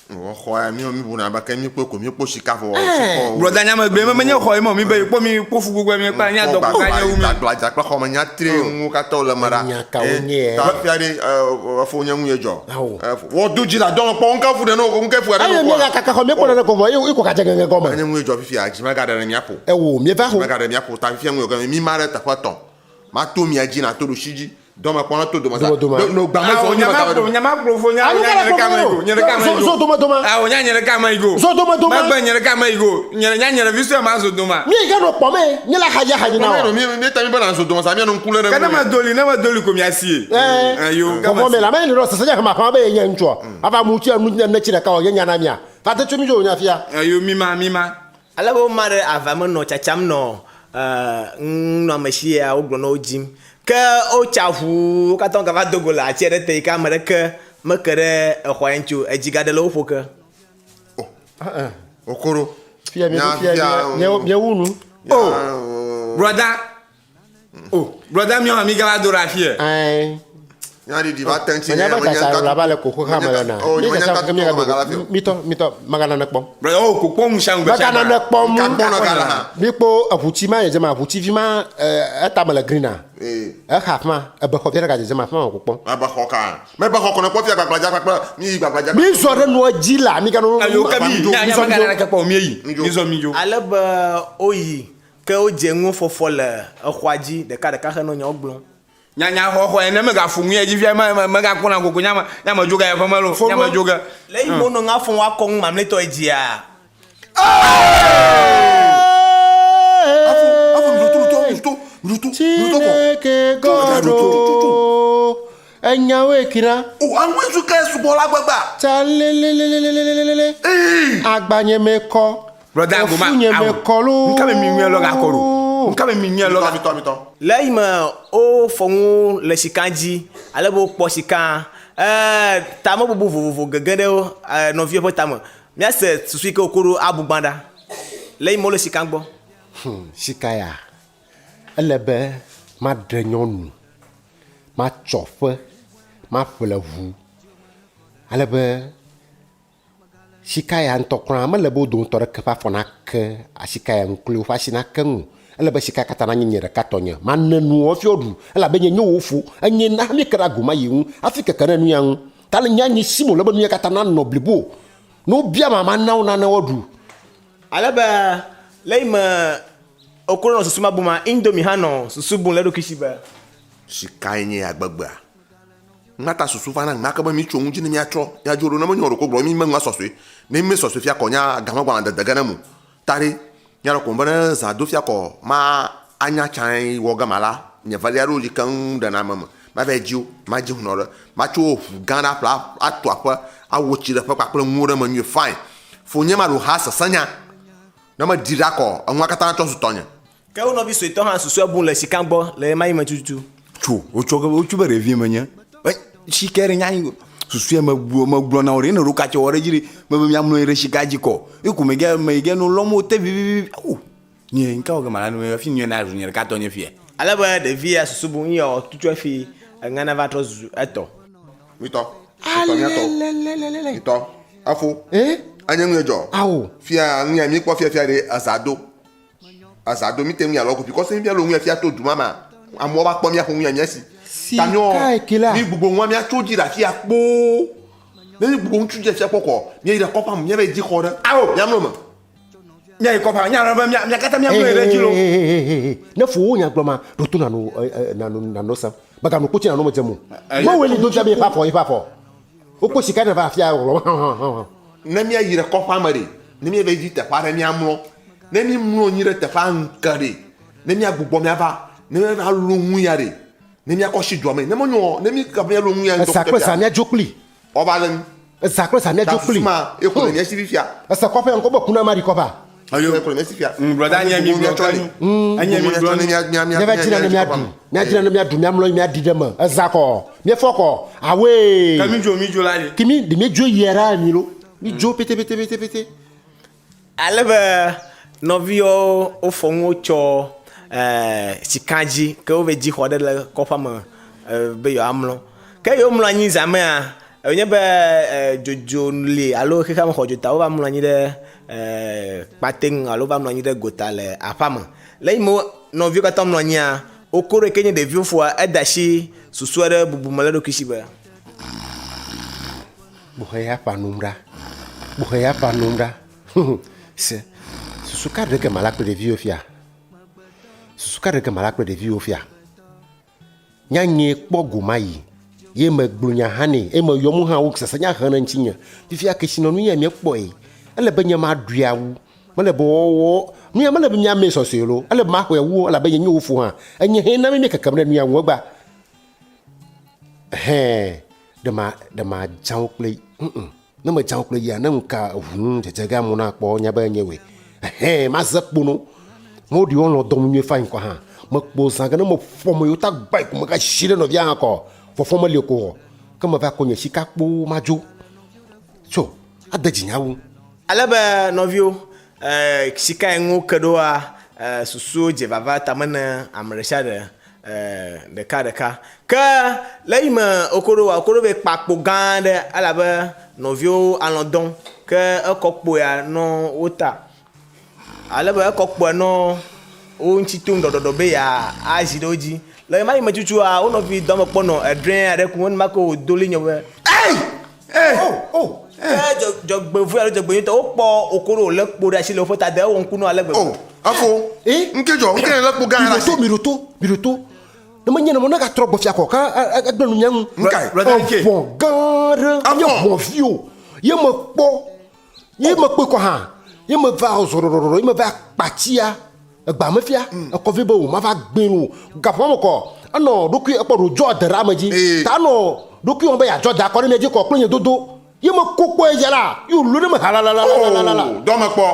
Xɔ ya mi mi buna be ke mi kpɔe ko mi kpɔ sika vɔ. Brɔda nya megbe me menye xɔ ye me mi be kpɔ mi kpɔ fu gbogbo mi kpa nya dɔ ko nya wu mi. Gbagba dza kple xɔ me nya tri nu katã wole me ɖa. Nya kawo nye. Ta fia ɖe efo nye nu ye dzɔ. Wɔ do dzi la dɔn kpɔ ŋke fu ɖe no ŋke fu ɖe no. Eye mi ya kaka xɔ mi kpɔ ɖe ko vɔ ye ko ka dze gɛgɛ gɔme. Enye nu ye dzɔ fifia dzi mega ɖe ɖe mia ƒo. Ewo mi va ho. Dzi mega ɖe mia ƒo ta fifia nu ye gɔme mi ma ɖe teƒe tɔn. Ma to mia dzi na to ɖusi dzi. Dɔme kpɔ na to dome sa. Dome dome. No gba me zɔ nye mega ɖe. Nya ma kplɔ fo nya nya nye ɖeka me go. Nye ɖeka me go. Zo dome dome. Awo nya nye ɖeka me go. Zo dome dome. Megbe nye ɖeka me go. Nye nya nye ɖevi sue ma zo dome. Mi yi ke nɔ kpɔ me. Mi la xadzi xadzi na wa. Mi mi ta mi be na zo dome sa mi nɔ ŋku lé ɖe. Ke ne me doli ne me doli ko mia si. Ɛɛ. Ayo. Vɔvɔ me la me nɔ sese nye hema xɔma be ye nye ŋutsua. Ava mu tsi enu ne tsi ɖeka wɔ ye nya na mia. Va de tso mi dzo nya fia. Ayo mi ma mi ma. Ale be woma ɖe avea me nɔ tsatsam nɔ nunɔamesi ya wogblɔ na wo dim. Ke wotsa ʋuu wo katã wogava do go le ati aɖe te yi ke ame ɖeke meke ɖe exɔa ŋuti o. Edzi gaɖe le wo ƒo ke. O, Okoro. Fia mi fia míewu nu. O, brɔda. O, brɔda míawo hã mígava do ɖe afie. Ɛɛ. Nyaɖiɖi va te ŋuti. Menya be tsatsa la va le ko xexea me lena. Mi tsatsa ke mi gado go. Mitɔ mitɔ megana ne kpɔm. Brɔda o ko kpɔm sia ŋgbe sia. Megana ne kpɔm. Kakpɔ nɔ gala hã. Mi kpɔ eʋutsi ma dzedzem aʋutsi vi ma etame le green a. Exa afima ebe xɔ vi aɖe ga dzedzem afima ko kpɔm. Ebe xɔ ka? Mebe xɔ ko ne kpɔ fia gbagbladza kpakple mi yi gbagbladza. Mi zɔ ɖe nua dzi la mi gano. Ayo ke mi nya nya megana ne kpɔ mi yi. Mi zɔ mi dzo. Ale be woyi ke wodze nuwo fɔfɔ le exɔa dzi ɖekaɖeka henɔ nyawo gblɔm. Nya nya xɔ xɔ ene mega fo ŋuye dzi fia me me mega kpɔna gogo nya me nya me dzo ge eƒe me lo nya me dzo ge. Le yi mo nɔ ŋa fɔ wa kɔ ŋu mamlɛtɔ yi dzia. Chineke God o, enyawoe kira. O aŋue zu ke sugbɔ la gbegba. Tsa lelelelelelele. Agbanye me kɔ. Brother Goma, Efu nye me kɔ loo. Nka me mi ŋue lɔ ga kɔ ɖo. Nka me mi ŋue lɔ ga. Mitɔ, mitɔ. Le eyime wofɔ nu le sika dzi ale be wokpɔ sika, ee, tamebubu vovovo gege ɖe wo nɔviwo ƒe tame. Míase susu yi ke wòku ɖo abu gbã ɖa le eyime wole sika gbɔ. Hum, sika ya, ele be maɖe nyɔnu, matsɔ ƒe, maƒle ʋu, ale be Sika ya ŋutɔ kura mele be wo dometɔ ɖeke ƒe afɔ nake asika ya ŋu kloe, woƒe asi nake ŋu o. Ele be sika katã nanye nye ɖeka tɔnye. Mane nuwò hafi woaɖu, elabe nye nye wò fo. Enye na míeke ɖe ago ma yi ŋu hafi keke ɖe nuya ŋu. Ta le nye anyi si me wòle be nuya katã nanɔ blibo. Ne wobia ma, mana wo nane woaɖu. Ale be le eyime Okoro nɔ susu ma bum ma, Indomie hã nɔ susu bum le eɖokui si be. Sikae nye ya gbegbea? Ŋmata susu va na ŋmake be mi tso ŋu dzi ne miatrɔ miadzo ɖo ne menyo ɖoko gblɔ mi me ŋua sɔsɔe ne mi sɔsɔe fia kɔ nya game gbɔna dede ge ne mu ta ɖe nya ɖe ko be ne zã do fia kɔ ma anya tsae wɔ ge ma la nye velia ɖo li keŋ ɖe na ame me ma va dzi wo ma dzi hunɔ ɖe ma tso ʋu gã ɖe aƒle ato aƒe awo tsi ɖe ƒe kpakple ŋuwo ɖe me nyuie fine fo nye ma ɖo ha sese nya ne me ɖi ɖa kɔ eŋua katã tsɔ zu tɔnye. Ke wo nɔvi suetɔ hã susɔe bu le sika gbɔ le ɣemaɣi me tututu. Tso, wotsɔ ke wotso be ɖevie menye. E, sika ɖe nya susue megblɔ megblɔ na wo ɖe ne ɖo katse wɔ ɖe dzi ɖe mebe miamlɔ anyi ɖe sika dzi kɔ. Ye ko mege mege no lɔm wo te vivivi. O, nye ŋka wɔ ge mala nu hafi nyuie na zu nye ɖeka tɔ nye fia. Ale be ɖevia susu bu ŋyɔ tutu hafi eŋa nava trɔ zu etɔ. Mitɔ, mitɔ miatɔ. Mitɔ, afo. Eh? Enye nu dzɔ. Ao. Fia nu ya mi kpɔ fia fia ɖe eza do. Eza do mi te nu ya lɔ ko because mi lo nu ya fia to du ma ma. Amewo va kpɔ mia ƒo nu ya mia si. Si ka ekela. Mi gbogbo nua mia tso dzi ɖe afia kpoo. Ne mi gbogbo ŋutsu dzi afia kpɔ kɔ, mia yi ɖe kɔƒea me, mia va yi dzi xɔ ɖe. Ao. Mia mlɔ me. Mia yi kɔƒea, mia be mia mia katã mia mlɔ ɖe dzi lo. Ne fo wo nya gblɔ ma, ɖo to nano nano nano sam. Mèganɔ kpotsi nànɔ eme dzem o. Mewɔe li do fia be yeƒe afɔ, yeƒe afɔ. Wokpɔ sika ɖe va afia wògblɔ hã hã hã. Ne míayi ɖe kɔƒea me ɖe, ne míava yi dzi teƒe aɖe míamlɔ, ne mímlɔ anyi ɖe teƒea ŋke ɖe, ne míagbugbɔ míava, ne míava lo nu ya ɖe, ne míakɔ tsi dua me, ne menyo, ne míka míalo nu ya ŋutɔ Eza kple zã míadzo kpli. Woava lé mí. Eza kple zã míadzo kpli. Ta susu ma ye ko le mía si fifia. Ese kɔƒe ŋkɔ be kuna maɖi kɔƒea. Ayo. Ye ko le mía si fifia. Brɔda nye mi gblɔ ke nu. Enye mi gblɔ nu. Míava dzina ne míaɖu. Míadzina ne míaɖu, míamlɔ anyi, míaɖi ɖe eme. Eza kɔ. Míefɔ kɔ. Awee. Ke mídzo, mídzo la ɖe. Ke mí, ɖe míedzo yia ɖaa mi lo. Mídzo pete pete pete pete. Ale be nɔviwo wofɔ nuwo tsɔ sika dzi ke wova dzi xɔ ɖe le kɔƒea me be yewoamlɔ. Ke yewo mlɔ anyi zã mea, wònye be dzodzo li alo xexea me xɔ dzo ta wova mlɔ anyi ɖe kpate ŋu alo wova mlɔ anyi ɖe gota le aƒea me. Le eyime nɔviwo katã mlɔ anyia, woko ɖe ke nye ɖeviwo foa ede asi susu aɖe bubu me le eɖokui si be. Kpoxe ya ƒã num ɖa. Kpoxe ya ƒã num ɖa. Se, susu ka ɖe ge mala kple ɖeviwo fia? Susu ka ɖe ge mala kple ɖeviwo fia? Nyanye kpɔ go ma yi. Ye me gblɔ nya hã nɛ. Eye me yɔ mu hã wo sese nya he ɖe ŋutinye. Fifia kesinɔnu ya miekpɔe. Ele be nye maɖui awu. Mele be wɔwɔ nu ya mele be miamee sɔsɔe lo. Ele be maxɔe awu elabe nye nye wofo hã. Enye hɛ na mi miekekem ɖe nu ya ŋu egbea. Hɛn, ɖe ma, ɖe madza wo kple yi. Ŋ-ŋ. Ne medza wo kple yia, ne ŋu ka ʋu ŋu dzedze ge amewo nakpɔ nya be nye woe. Hɛn, maze kpo no. Mewo ɖi wolɔ̃ dɔm nyuie fain kɔ hã. Mekpo zã ge ne meƒo ame yiwo ta gbae ko megasi ɖe nɔvia hã kɔ. Vɔvɔ̃ meli o ko ɔ. Ke meva kɔ nye sika kpoo madzo. Tso, ade dzinye awu. Ale be nɔviwo, e, sikae ŋu ke ɖoa, e, susuwo dze vava tame ne ame ɖesiaɖe. Ɖekaɖeka. Ke le eyime woko ɖo woko ɖo vɛ kpa kpo gã aɖe elabe nɔviwo alɔ dɔm. Ke ekɔ kpoa nɔ wo ta. Ale be ekɔ kpoa nɔ wo ŋuti tom ɖɔɖɔɖɔ be yeazi ɖe wo dzi. Le ɣemaɣi me tutua, wo nɔvi dɔmekpɔ nɔ edrɔ̃e aɖe kum enumake wòdo ɣli nyɔ be, Ei! Ei! O! O! Ke dzɔgbevɔ̃e alo dzɔgbenyuitɔ, wokpɔ wòko ɖo wòlé kpo ɖe asi le woƒe tade, ewɔ ŋku na wo ale gbegbe. O! Efo! Ŋke dzɔ, ŋke nèlé kpo gã ɖe asi. Miɖo to, miɖo to, miɖo to. Ne menye nenema o, ne egatrɔ gbɔ fia kɔ, ke egblẽ nu mía ŋu. Ŋkae? Evɔ̃ gã aɖe, menye Evɔ̃. ʋɔ vi o, ye mekpɔ, ye mekpɔe kɔ hã, ye meva zɔ ɖɔɖɔɖɔ, ye meva kpatsia. Egbea mefia ekɔ vɛ be o mava gbee o. Gaƒoƒoa me kɔ enɔ ɖokui ekpɔ ɖo dzɔ de ɖe ame dzi. Ta enɔ ɖokui wɔm be yeadzɔ da akɔ ɖe mia dzi kɔ kple nye dodo. Ye meko kpɔe dza la, ye wòllo ɖe me halalalalala. Oo, dɔ mekpɔ.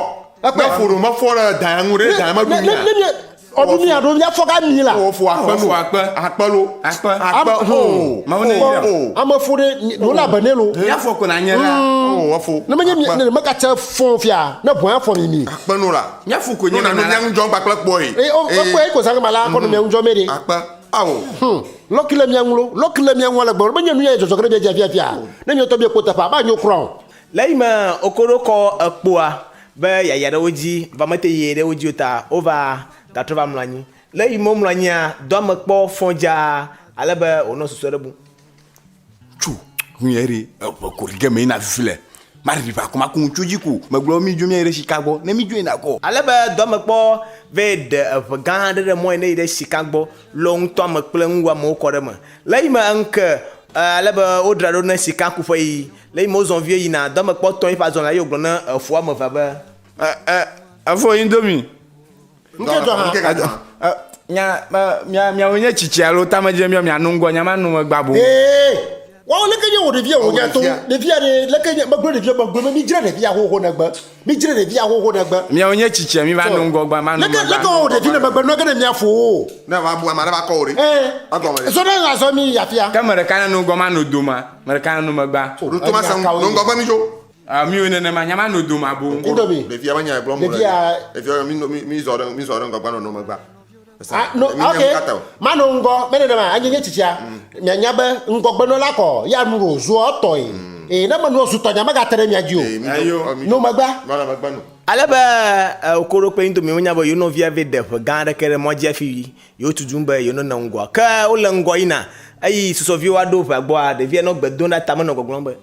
Ekpɔe. Ne ƒo ɖo mefɔ ɖe danya ŋu ɖe danya meɖu Ne, mia. ne, ne mie ɔɖu mia ɖo mia fɔ ga mi la. Oo, fo akpe Fo akpe. Akpe lo. Akpe. Akpe. Oo. Mawu ne yra. Oo. Ame fo ɖe ɖo la be ne lo. Mia fɔ ko na nye la. Oo, efo. Ne menye mi Akpe. ne mekatse fɔ fia, ne ʋɔa fɔ mi mi. Akpe no la. Mia fo ko nye No na na no la. mia ŋu dzɔm kpakple kpɔe. Eye o ekpɔe ko zã ma la kɔ no mia ŋu dzɔ me ɖe. Akpe. Ao. Lɔki le mia ŋu lo. Lɔki le mia ŋu ale gbegbe. Menye nu ya dzɔdzɔ ge ɖe mia dzi afia fia. Ne mia ŋutɔ miekpɔ teƒea, manyo kura o. Le eyime woko ɖo kɔ ekpoa be yeayi ɖe wo dzi, vɔ mete yi ɖe wo dzi o ta, wova. Gatrɔ va mlɔ anyi. Le eyime womlɔ anyia, dɔ ame kpɔ fɔ dzaa ale be wònɔ susu aɖe bum. Tso, ŋuye ɖe, eʋe ko ɖi ge meyina fifi le. Maɖi ʋa ko maku ŋutsu dzi ko. Megblɔ be mídzo míayi ɖe sika gbɔ. Ne mídzo yina kɔ. Ale be dɔ ame kpɔ vɛ ɖe eʋe gã aɖe ɖe mɔ yi ne yi ɖe sika gbɔ, lɔ ŋutɔame kple nuwuamewo kɔ ɖe eme. Le eyime eŋke ale be wodzra ɖo ne sika kuƒe yiyi. Le eyime wozɔ vie yina, dɔ ame kpɔ tɔ eƒe azɔlia eye wògblɔ ne efo ame evea be. Ɛ, ɛ, efo indomie. Ŋke dzɔ hã. Adzɔ. Ɛ, nya, ɛ, mia, miawoe nye tsitsi alo tamedze miɔ miano ŋgɔ, nya mano megbea boŋ. Ee, woawo leke nye wò ɖevia wò nya to ɖevia ɖe leke nye megblɔ ɖevia megblɔ be midzra ɖevia xoxo negbe midzra ɖevia xoxo negbe. Miawoe nye tsitsia mi va no ŋgɔgba mano Leke megbea. leke wò ɖevi ne megbe nɔ ge ne mia fo. Ne va bu ame aɖe va kɔ wò ɖe. Ee, Egɔme ɖe. zɔ ɖe azɔ mi yi afia. Ke ame ɖeka nano ŋgɔ mano doma, ame ɖeka nano megbea. Ɖo to mase ŋu. No ŋgɔgbe mi dzo. Ah, mi wo nenema, nya ma no doma boŋ. Indomie. Ɖevia me nya gblɔm wole. Ɖevia. Ɖevia mi no mi mi zɔ ɖe mi zɔ ɖe ŋgɔgbe nɔ megbea. Ah, no, ok. Mano ŋgɔ, me nenema, anye nye tsitsia. Mianya be ŋgɔgbenɔla kɔ ya nu ɖo zua etɔe. Ee, ne menɔ zu tɔnya megate ɖe mia dzi o. No megbea. Nɔ megbe no. Ale be Okoro kple Indomie wonya be yewo nɔvia vɛ ɖe ʋe gã aɖeke ɖe mɔ dzi hafi yewo tutum be yewo nenɔ ŋgɔa. Ke wole ŋgɔ yina eyi susɔviwo aɖo ʋea gbɔa, ɖevia nɔ gbe dom ɖa tame nɔ gbɔgblɔm be.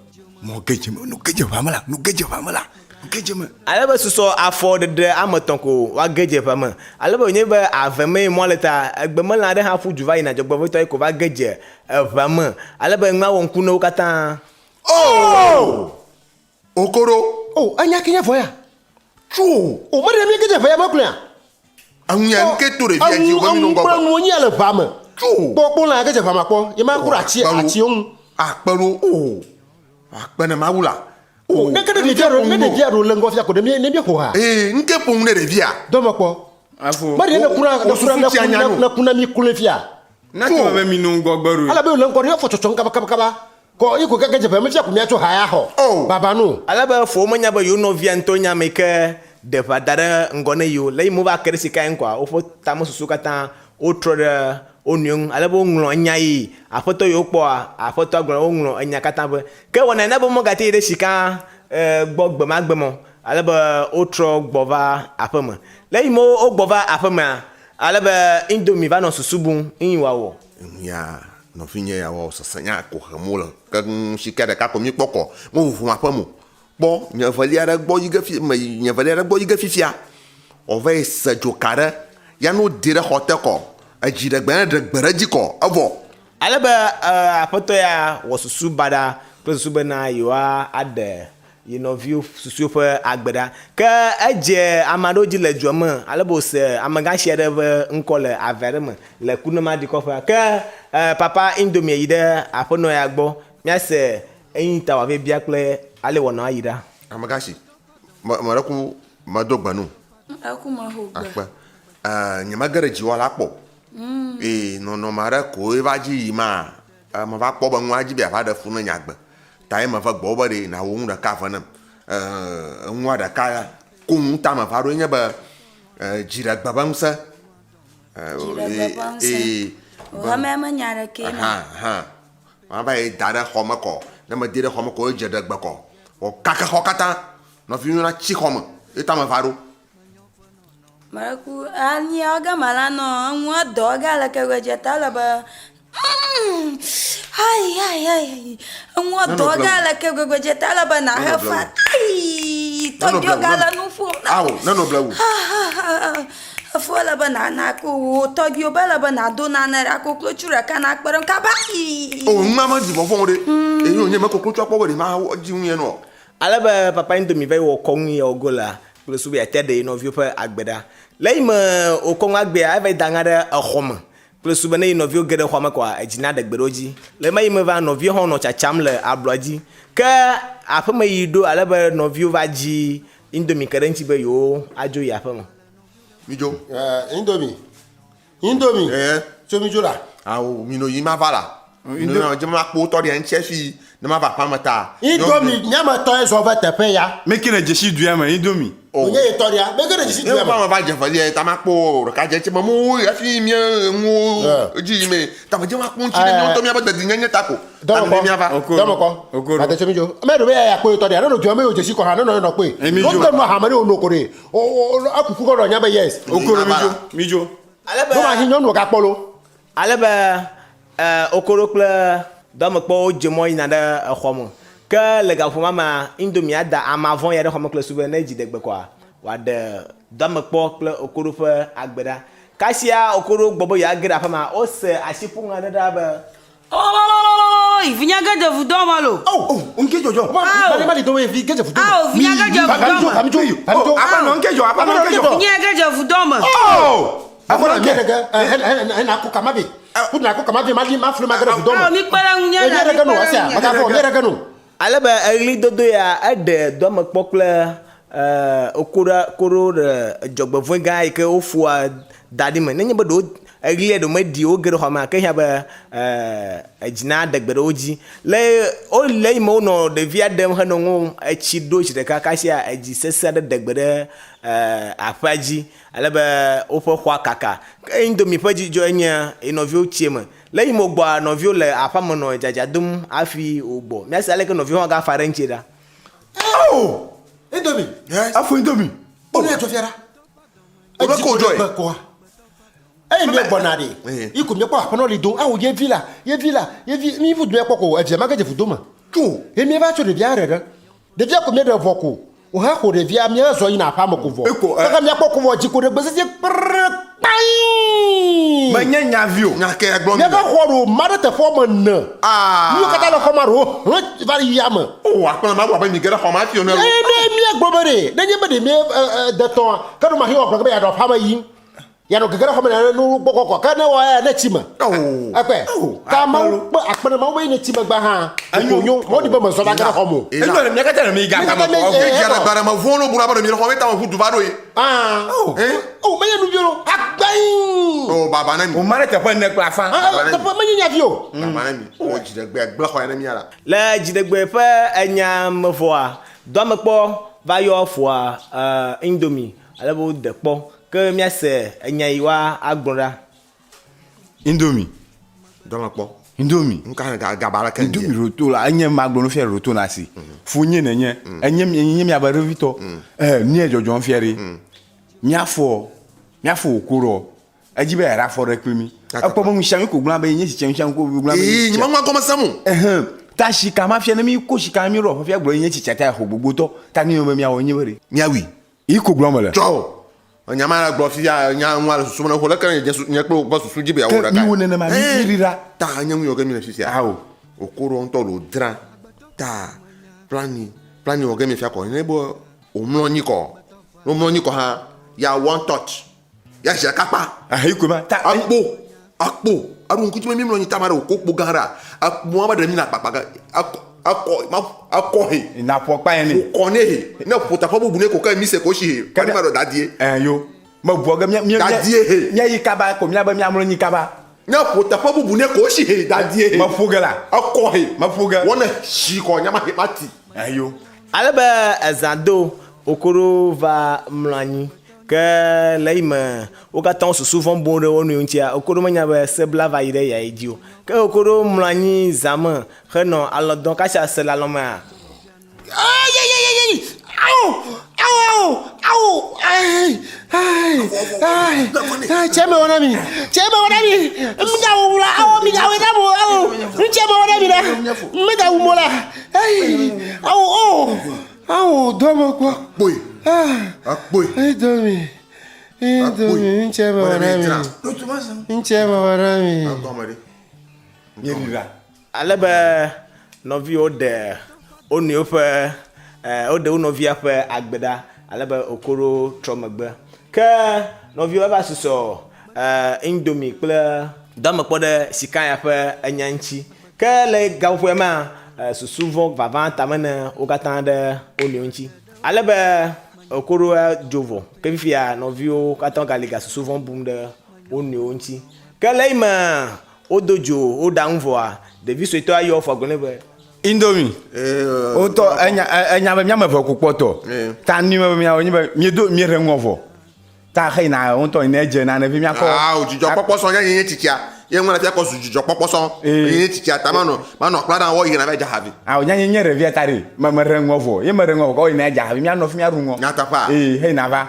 Mɔ ge dze me, nu ge dze ʋea me la, nu ge dze ʋea me la, nu ge dze me. Ale be susɔ afɔ ɖeɖe ame etɔ̃ ko woage dze ʋea me. Ale be wònye be ave mee mɔa le ta, egbemelã aɖe hã ƒu du va yina dzɔgbevɔ̃etɔe ko va ge dze eʋea me. Ale be nua wɔ ŋku na wo katã. O! Okoro! O, enya ke nye vɔ ya. Tso! O, meɖe míege dze ʋea ya me kloea? Eŋu ya ŋke to ɖevia dzi wo be mi no Eŋu kple ŋgɔgbe. nuwo nyi ya le ʋea me. Tso! Kpɔ kpɔ lã ya ge dze ʋea me kpɔ. Ye ma ku ɖe ati atiwo ŋu. Akpe ɖo o. Akpe ne Mawu la. O, ne ke ne ɖevia ɖo ne ɖevia ɖo le ŋgɔ fia ko ne mi ne mi ƒo ha. Ee, ŋke ƒo ŋu ne ɖevia. Dɔ me kpɔ. Afo. Meɖe ne kuna Wo ne kuna susu ne tsi anya kuna no. ne kuna mi kloe fia. Na te be mi no ŋgɔgbe ɖo. Ale be le ŋgɔ ɖe afɔ tsɔtsɔm kaba kaba kaba. Kɔ yi ko gege dze ʋe me fia ko mia tso ha ya xɔ. Oh. Baba no. Ale be fowo menya be yewo nɔvia ŋutɔ nye ame yi ke ɖe ʋa da ɖe ŋgɔ ne yewo. Le eyime wova ke ɖe sikae ŋkɔa, woƒe tamesusuwo katã wotrɔ ɖe wo nɔewo ŋu. Ale be woŋlɔ enya yi aƒetɔ yiwo kpɔa aƒetɔa gblɔ woŋlɔ enya katã be ke wɔnae na be womegate yi ɖe sika gbɔ gbe ma gbe me o. Ale be wotrɔ gbɔ va aƒeme. Le eyime wogbɔ va aƒemea, ale be Indomie va nɔ susu bum nuyi wòawɔ. Enuya nɔvinye ya wɔ sese nya ko hem wole keŋ sika ɖeka ko míkpɔ kɔ meʋuʋum aƒe me o. Kpɔ nye evelia ɖe gbɔ yi ge fi me nye evelia ɖe gbɔ yi ge fifia wòva yi se dzoka ɖe ya ne wodee ɖe xɔ te kɔ edzi ɖe gbe ne ɖe gbe ɖe edzi kɔ evɔ. Ale be aƒetɔ ya wɔ susu baɖa kple susu bena yewoaɖe ye nɔviwo susuewo ƒe agbe ɖa. Ke edze ame aɖewo dzi le dua me ale be wòse amegãxi aɖe ƒe ŋkɔ le ave aɖe me le Kunemaɖikɔƒea. Ke Papa Indomie yi ɖe aƒenɔ ya gbɔ. Míase eyi ta wòava bia kple ale wɔnawo ayi ɖa. Amegãxi, me, meɖe ku medo gbe nu. Eku meho gbe. Akpe. E, nyemege ɖe dziwɔ la kpɔ o. Ee, nɔnɔme aɖe koe va dzi yi ma, e, meva kpɔ be nua dzi be yeava ɖe fu ne nye agbe. Ta ye meve gbɔwò be ɖe nàwɔ nu ɖeka eve nem. Ee, enua ɖeka koŋ ta meva ɖo nye be dziɖegbe ƒe ŋusẽ. Dziɖegbe ƒe ŋusẽ. Wò hame menya ɖekee ma. Hã, hã. Mava yi da ɖe xɔ me kɔ. Ne mede ɖe xɔ me kɔ, edze ɖegbe kɔ. Wɔ kake xɔ katã. Nɔvinyɔnu la tsi xɔ me. Ye ta meva ɖo. Meku anyi gama la nɔ eŋua dɔ ga le ke dze ta le be ayi ayi ayi eŋua dɔ ga le ke dze ta le be na he fa ayi tɔgbiɔ ga le nu ƒom na. Awo ne nɔ blewu. Efo le be na na ko wo tɔgbiwo be le be na do nane ɖa koklotsu ɖeka na kpe ɖe kaba yi. O numa me dzi vɔvɔ̃ ɖe. Eye wònye me koklotsu akpɔ be ɖe ma dzi ŋu ye nɔ. Ale be Papa Indomie va yi wɔ kɔnu ya wògo la kple susu be yeate ɖe ye nɔviwo ƒe agbe ɖa. Le eyime wòkɔ nua gbea, eva yi da ŋa ɖe exɔ me kple susu be ne ye nɔviwo ge ɖe xɔa me koa, edzi naɖe gbe ɖe wo dzi. Le ɣemaɣi me va, nɔviwo hã nɔ tsatsam le ablɔa dzi. Ke aƒeme yiyi ɖo ale be nɔviwo va dzi Indomie ke ɖe eŋuti be yewoadzo yi aƒeme. Midzo. Indomie. Indomie. Ee. Tso mi dzo la. Awo mi no yi ma va la. Indomie. Dze ma kpo tɔ ɖe ŋuti hafi ne ma va aƒea me ta. Indomie nye me tɔ ye zɔ va teƒe ya. Meke ne dzesi dua me Indomie. Wònye ye tɔ ɖia, mege ɖe dzesi dua me. Ne va dze velia ta makpɔ ɖeka dze tsi me mo hafi mía ŋuwo dzi yi me. Ta me dze makpɔ ŋuti ne míawo ŋutɔ míaƒe dedinyenye ta ko. Ta ne míava. Dɔmekɔ. Dɔmekɔ. Ate tso mi dzo. Ame ɖe be ya kpɔ ye tɔ ɖia, ne nɔ dua me yo dzesi kɔ hã ne nɔ nɔ kpɔe. Wote nu aha me ne wono ko ɖe. Ekuku kɔ nɔ nya be yes. Okoro mi dzo. Mi dzo. Ale be. No ma hi nyɔnu gakpɔ lo. Ale be Okoro kple Dɔmekpɔ wodze mɔ yina ɖe exɔ me. Ke le gaƒoƒo ma mea, Indomie ada ama vɔ̃ ya ɖe xɔ me kple susu be ne dziɖegbe kɔa, wòaɖe Dɔmekpɔ kple Okoro ƒe agbe ɖa. Kasia Okoro gbɔ be yewoage ɖe aƒe ma, wose asiƒoŋu aɖe ɖa be. Oyi, vinya ge dze vudo me lo. Oh, ŋke dzɔdzɔ. Ao. Ao, vinya ge dze vudo me. Oh, aƒenɔ ŋke dzɔ, aƒenɔ ŋke dzɔ. Vinya ge dze vudo me. Oh, aƒenɔ ŋke. Ao, mi kpe ɖe ŋunye la, mi kpe ɖe ŋunye. Ale be eɣlidodo ya eɖe dɔmekpɔ kple koɖo ɖe dzɔgbevɔ̃e gã yi ke wofoa da ɖi me. Nenye be ɖewo eɣlia ɖewo meɖi wo ge ɖe xɔa mea, ke ehiã be edzi naɖe gbe ɖe wo dzi. Le wo le eyime wonɔ ɖevia ɖem henɔ ŋu wɔm, etsi ɖo zi ɖeka kasia edzi sesẽ aɖe ɖe gbe ɖe aƒea dzi ale be woƒe xɔa kaka. Ke Indomie ƒe dzidzɔ enye ye nɔviwo tsi eme. Le eyime wògbɔa, nɔviwo le aƒea me nɔ dzadza dom hafi wògbɔ. Míase aleke nɔviwo hã gafa ɖe eŋuti ɖa. Oh! Indomie. Yes. Afo Indomie. Oh, ne dzɔ fiara. Ebe ko dzɔe. Ebe koa. Eye mi gbɔna ɖe. Yi ko mi kpɔ aƒenɔ li do. Awo ye vi la, ye vi la, ye vi mi vudo ya kpɔ ko evia ma ge dze vudo me. Tso. Ye mi va tso ɖevia ɖe ɖe. Ɖevia ko mi ɖe vɔ ko. O he xo ɖevia mi zɔ yina aƒea me ko vɔ. Eko ɛ. Kaka mi kpɔ ko vɔ dzi ko ɖe gbe sese kprr kpaii. Menye nya vi o. Nya ke gblɔ mi. Míaƒe xɔ ɖo ma ɖe teƒe wɔme ene. Aa. Nuwo katã le xɔ ma ɖo hlẽ va yi yame. O akplɔ ma gblɔ be mi ge ɖe xɔ ma fi o ne. Ne ne míagblɔ be ɖe nenye be ɖe mí de tɔa ke ɖo mahi wɔ gblɔ be yeanɔ aƒea me yim. Yeanɔ gege ɖe xɔ me ne nu gbɔ kɔkɔ ke ne wɔ eya ne tsi me. Ekpɔe. Ta Mawu kpe akpe ne Mawu be ne tsi megbe hã. Enyo nyo mɔ ɖi be mezɔ va ge ɖe xɔ me o. Enyo ɖe mía katã ɖe mi ga Mí katã me kɔ. mi- Dzi ɖe gbe ɖe me vɔ̃ no buna be ɖe mi le xɔ me ta me ʋu du va ɖo ye. Ah. Oh, menye nu vi o. Agbayi. O baba ne mi. O ma ɖe teƒe ene kple afã. Ah, teƒe menye nya vi o. Baba ne mi. O dzi ɖe gbe gblẽ xɔ ya ne mía la. Le dziɖegbe ƒe enya me vɔa, dɔamekpɔ va yɔ foa Indomie ale be wode kpɔ. Ke míase enya yi woa agblɔ ɖa. Indomie. Dɔmekpɔ. Indomie. Nuka hã ga gaba ɖeke ŋdi. Indomie ɖo to la enye magblɔ nu fia ɖo to na si. Fo nye ne nye. Enye enye miabe ɖevitɔ. Eh mía dzɔdzɔm fia ɖe. Míafɔ míafɔ wòko ɖɔ. Edzi be yeaɖe afɔ ɖe kpli mí. Ekpɔ be nusianu ko gblɔna be nye tsitsia nusianu ko gblɔna be. Ee nye meŋua gɔme sem o. Ehɛn ta sika ma fia ne mí ko sika mí ɖɔ fia gblɔ nye tsitsia ta exɔ gbogbotɔ ta nu be míawɔ nye be ɖe. Míawui. Yi ko gblɔm mele. Tsɔ o. Enya ma le gblɔ fifia nya nua le susu me ne xo leke nye su nye kple wò ƒe susu dzi be yeawɔ Ke ɖeka. míwo nenema mí Ɛɛ, míɖi ɖa. Ta nye nu yɔ ge mi le fifia. Ao. Wòko ɖo ŋutɔ ɖo dzra ta plani plani wɔ ge mi fia kɔ ne be wòmlɔ anyi kɔ. Ne wòmlɔ anyi kɔ hã ya one touch. Ya zi ɖeka kpa. Ahe yi koe ma. Ta Akpo akpo aɖo ŋku dzi be mímlɔ anyi ta ma ɖe wòko kpo gã ɖea akpoa be ɖe mi le akpakpa ge akɔ akɔ ma akɔ he. Naƒo akpa ye nɛ. Ƒo kɔ nɛ he. Ne ƒo teƒe bubu nɛ ko ke mi se ko si he. Ke Kani ma ɖo dadie. Ɛɛ yo. Mebua ge mía mía Dadie he. mía yi kaba ko mía be mía mlɔ anyi kaba. Ne ƒo teƒe bubu nɛ ko si he dadie he. Meƒo ge la. Ekɔ he. Meƒo ge. Wɔne si kɔ nya ma he ma ti. Ɛɛ yo. Ale be ezã do, Okoro va mlɔ anyi. Ke le eyime wo katã wo susu vɔ̃ bum ɖe wo nɔewo ŋutia, Okoro menya be sebla va yi ɖe eya dzi o. Ke Okoro mlɔ anyi zã me henɔ alɔ̃ dɔm kasia se le alɔ̃ mea. Ayayayayay! Ao! Ao! Ao! Ao! Ai! Ai! Ai! Ai! Tse me wɔ na mi! Tse me wɔ na mi! Migawu la! Ao! Migawɔe nam o! Ao! Ŋtse me wɔ na mi la! Megawu mo la! Ai! Ao! O! Ao! Dɔ me kpɔ! Akpoe. Ah! Akpoe. Edo mi! Edo mi! Ŋtse me wɔ na mi! Ŋtse me wɔ na mi! Agɔme ɖe. Míeɖi ɖa. Ale be nɔviwo ɖe wo nɔewo ƒe woɖe wo nɔvia ƒe agbe ɖa ale be Okoro trɔ megbe. Ke nɔviwo eva susɔ Indomie kple Dɔmekpɔ ɖe Sikaya ƒe enya ŋuti. Ke le gaƒoƒoa mea, susu vɔ̃ vava tame ne wo katã ɖe wo nɔewo ŋuti. Ale be Okoro dzo vɔ. Ke fifia nɔviwo katã gali ga susu vɔ̃ bum ɖe wo nɔewo ŋuti. Ke le eyime Wodo dzo, woɖa nu vɔa, ɖevi suetɔa yɔ foa gblɔ nɛ be. Indomie. Wotɔ enya enya be míame ve ko kpɔtɔ. Ta nu me be míawo nyi be míedo míeɖe ŋɔ vɔ. Ta xe yina ŋutɔ yina edze nane vi míakɔ. Ao dzidzɔkpɔkpɔ sɔŋ nye nye tsitsia. Ye ŋu le fia kɔ zu dzidzɔkpɔkpɔ sɔŋ. Ye nye tsitsia ta manɔ manɔ kpla na wɔ yina va dza havi. Ao nye nye nye ɖevia ta ɖe me me ɖe ŋɔ vɔ. Ye me ɖe ŋɔ vɔ kɔ yina dza havi míanɔ fi míaɖu ŋɔ. Nyateƒea. Ee xe yina va.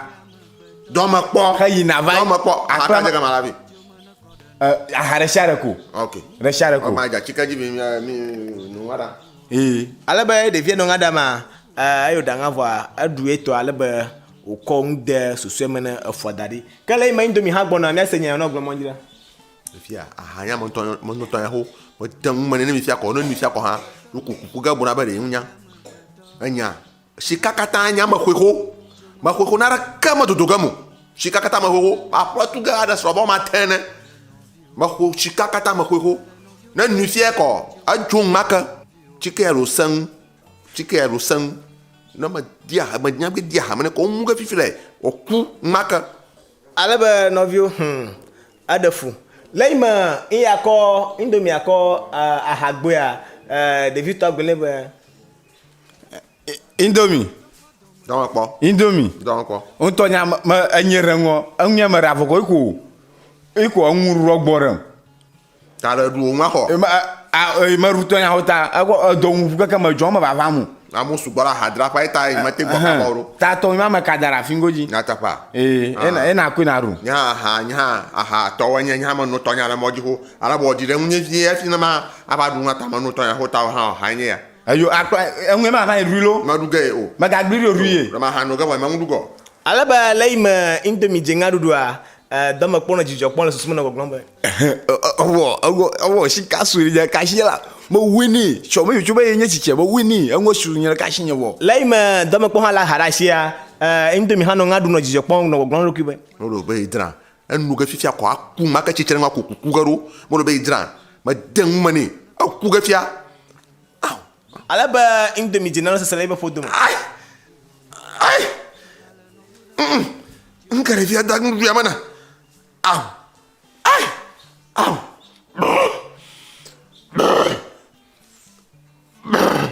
Dɔme kpɔ. Xe yina va. Dɔme kpɔ. Aha ka dze gama la vi. Aha ɖe sia ɖe ko. Ok. Ɖe sia ɖe ko. Ɔma dza tsike dzi mi mi nu ŋa ɖa. Ee. Ale be ɖevia nɔ ŋa ɖa ma, eyo ɖa ŋa vɔa eɖu etɔ ale be wòkɔ nu de susɔe me ne efɔa da ɖi. Ke le eyime Indomie hã gbɔna, míase nya nɔ gblɔm mɔ dzi ɖa. Fifia aha nya me ŋutɔ me ŋutɔ ya xo. Mete ŋu me ne mi fia kɔ ne mi fia kɔ hã. Wo kuku ge buna be ɖe ŋu nya. Enya sika katã nya me xoxo. Me xoxo na ɖe ke me dodo ge mo. Sika katã me xoxo. Aƒe tu ge aɖe srɔ̃ be ma te ne. Me xo sika katã me xoxo. Ne nu fia kɔ edzo ŋu make. Tsike ya ɖo sẽŋ. Tsike ya ɖo sẽŋ. Ne me dia me nya be dia hame ne kɔ mu ge fifi le wòku ŋu make. Ale be nɔviwo hum eɖe fu. Le eyime eya kɔ indomia kɔ aha gbɔea, ɖevitɔa gblɔ nɛ be. Indomie. Dɔme kpɔ. Indomie. Dɔme kpɔ. Ŋutɔ nya me enye ɖe ŋɔ eŋu me ɖe avɔ ko eko eko eŋu rɔ gbɔ ɖem. Ta ɖe ɖu wò ŋua xɔ. Me a e me ɖu tɔ nya xɔ ta ekɔ edɔ ŋu ʋu keke me dzɔ me vava mu. Amewo sugbɔ ɖe ahadzraƒea ye ta mete gbɔ kaba o ɖo. Ta tɔ ma me ka da ɖe afi ŋgo dzi. Nyateƒea. Ee ena ena koe na ɖu. Nye aha nye hã aha tɔwo nye nye hã me no tɔnya le mɔ dzi xo. Ale be wòɖi ɖe ŋunye vie hafi ne ma ava ɖu nua ta me no tɔnya xo ta o hã aha nye ya. Eyo akpɔ eŋue ma va yi ɖui lo. Meɖu ge o. Megagbli ɖo ɖui ye. Ɖe ma ha no ge vɔ me ŋu ɖu gɔ. Ale be le eyime Indomie dze ŋa ɖuɖua, dɔme kpɔ nɔ dzidzɔ kpɔm le susu me nɔ gbɔgblɔm be. Ewɔ ewɔ ewɔ sika su nye kashi la me wui ni tsɔ me tso be ye nye tsitsi me wui ni eŋɔ su nye kashi nye vɔ. Le eyime dɔme kpɔ hã le aha ɖe asia, Indomie hã nɔ ŋa ɖum nɔ dzidzɔ kpɔm nɔ gbɔgblɔm na eɖokui be. Meɖo be yi dzra enu ge fifia kɔ aku ma ke tsitre ŋua ko kuku ge ɖo. Meɖo be yi dzra mede nu me nɛ eku ge fia. Ao! Ale be Indomie dze nane sese le eƒe ƒodo me. Ai! Ai! Mm! Ŋke ɖevia da nuɖuɖua me na. Ao! Ai! Ao! Brr! Brr! Brr!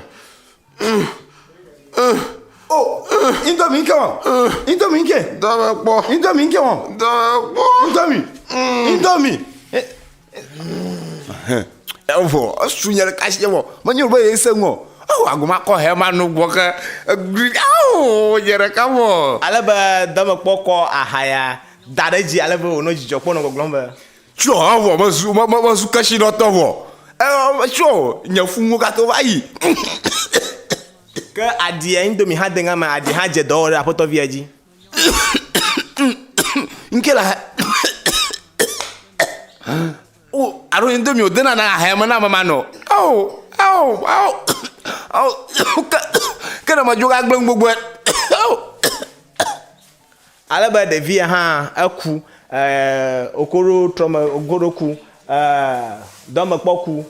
Mm! Mm! Oh! Indomie ŋke wɔ. Indomie ŋke. Dɔme kpɔ. Indomie ŋke wɔ. Dɔme kpɔ. Indomie. Indomie. Evɔ esu nye ɖeka si vɔ menye be ye se ŋɔ ewɔ agoma kɔ he ma nu gbɔ ke egli awo nye ɖeka vɔ. Ale be dɔmekpɔ kɔ aha ya da ɖe edzi ale be wònɔ dzidzɔ kpɔm nɔ gbɔgblɔm be. Tsɔ evɔ mezu me me mezu kesinɔtɔ vɔ ewɔ tsɔ nye funuwo katã va yi. Ke aɖia indomie hã de ŋa me aɖi hã dze dɔwɔwɔ ɖe aƒetɔvia dzi. Nke la o alo ŋdɔ mi o dena na ahɛ me na ame ma nɔ ao ao ao ao ke ke ne medzo gagblẽ nu gbogbo ao. Ale be ɖevia hã eku ee okoro trɔ me okoro ku ee dɔmekpɔ ku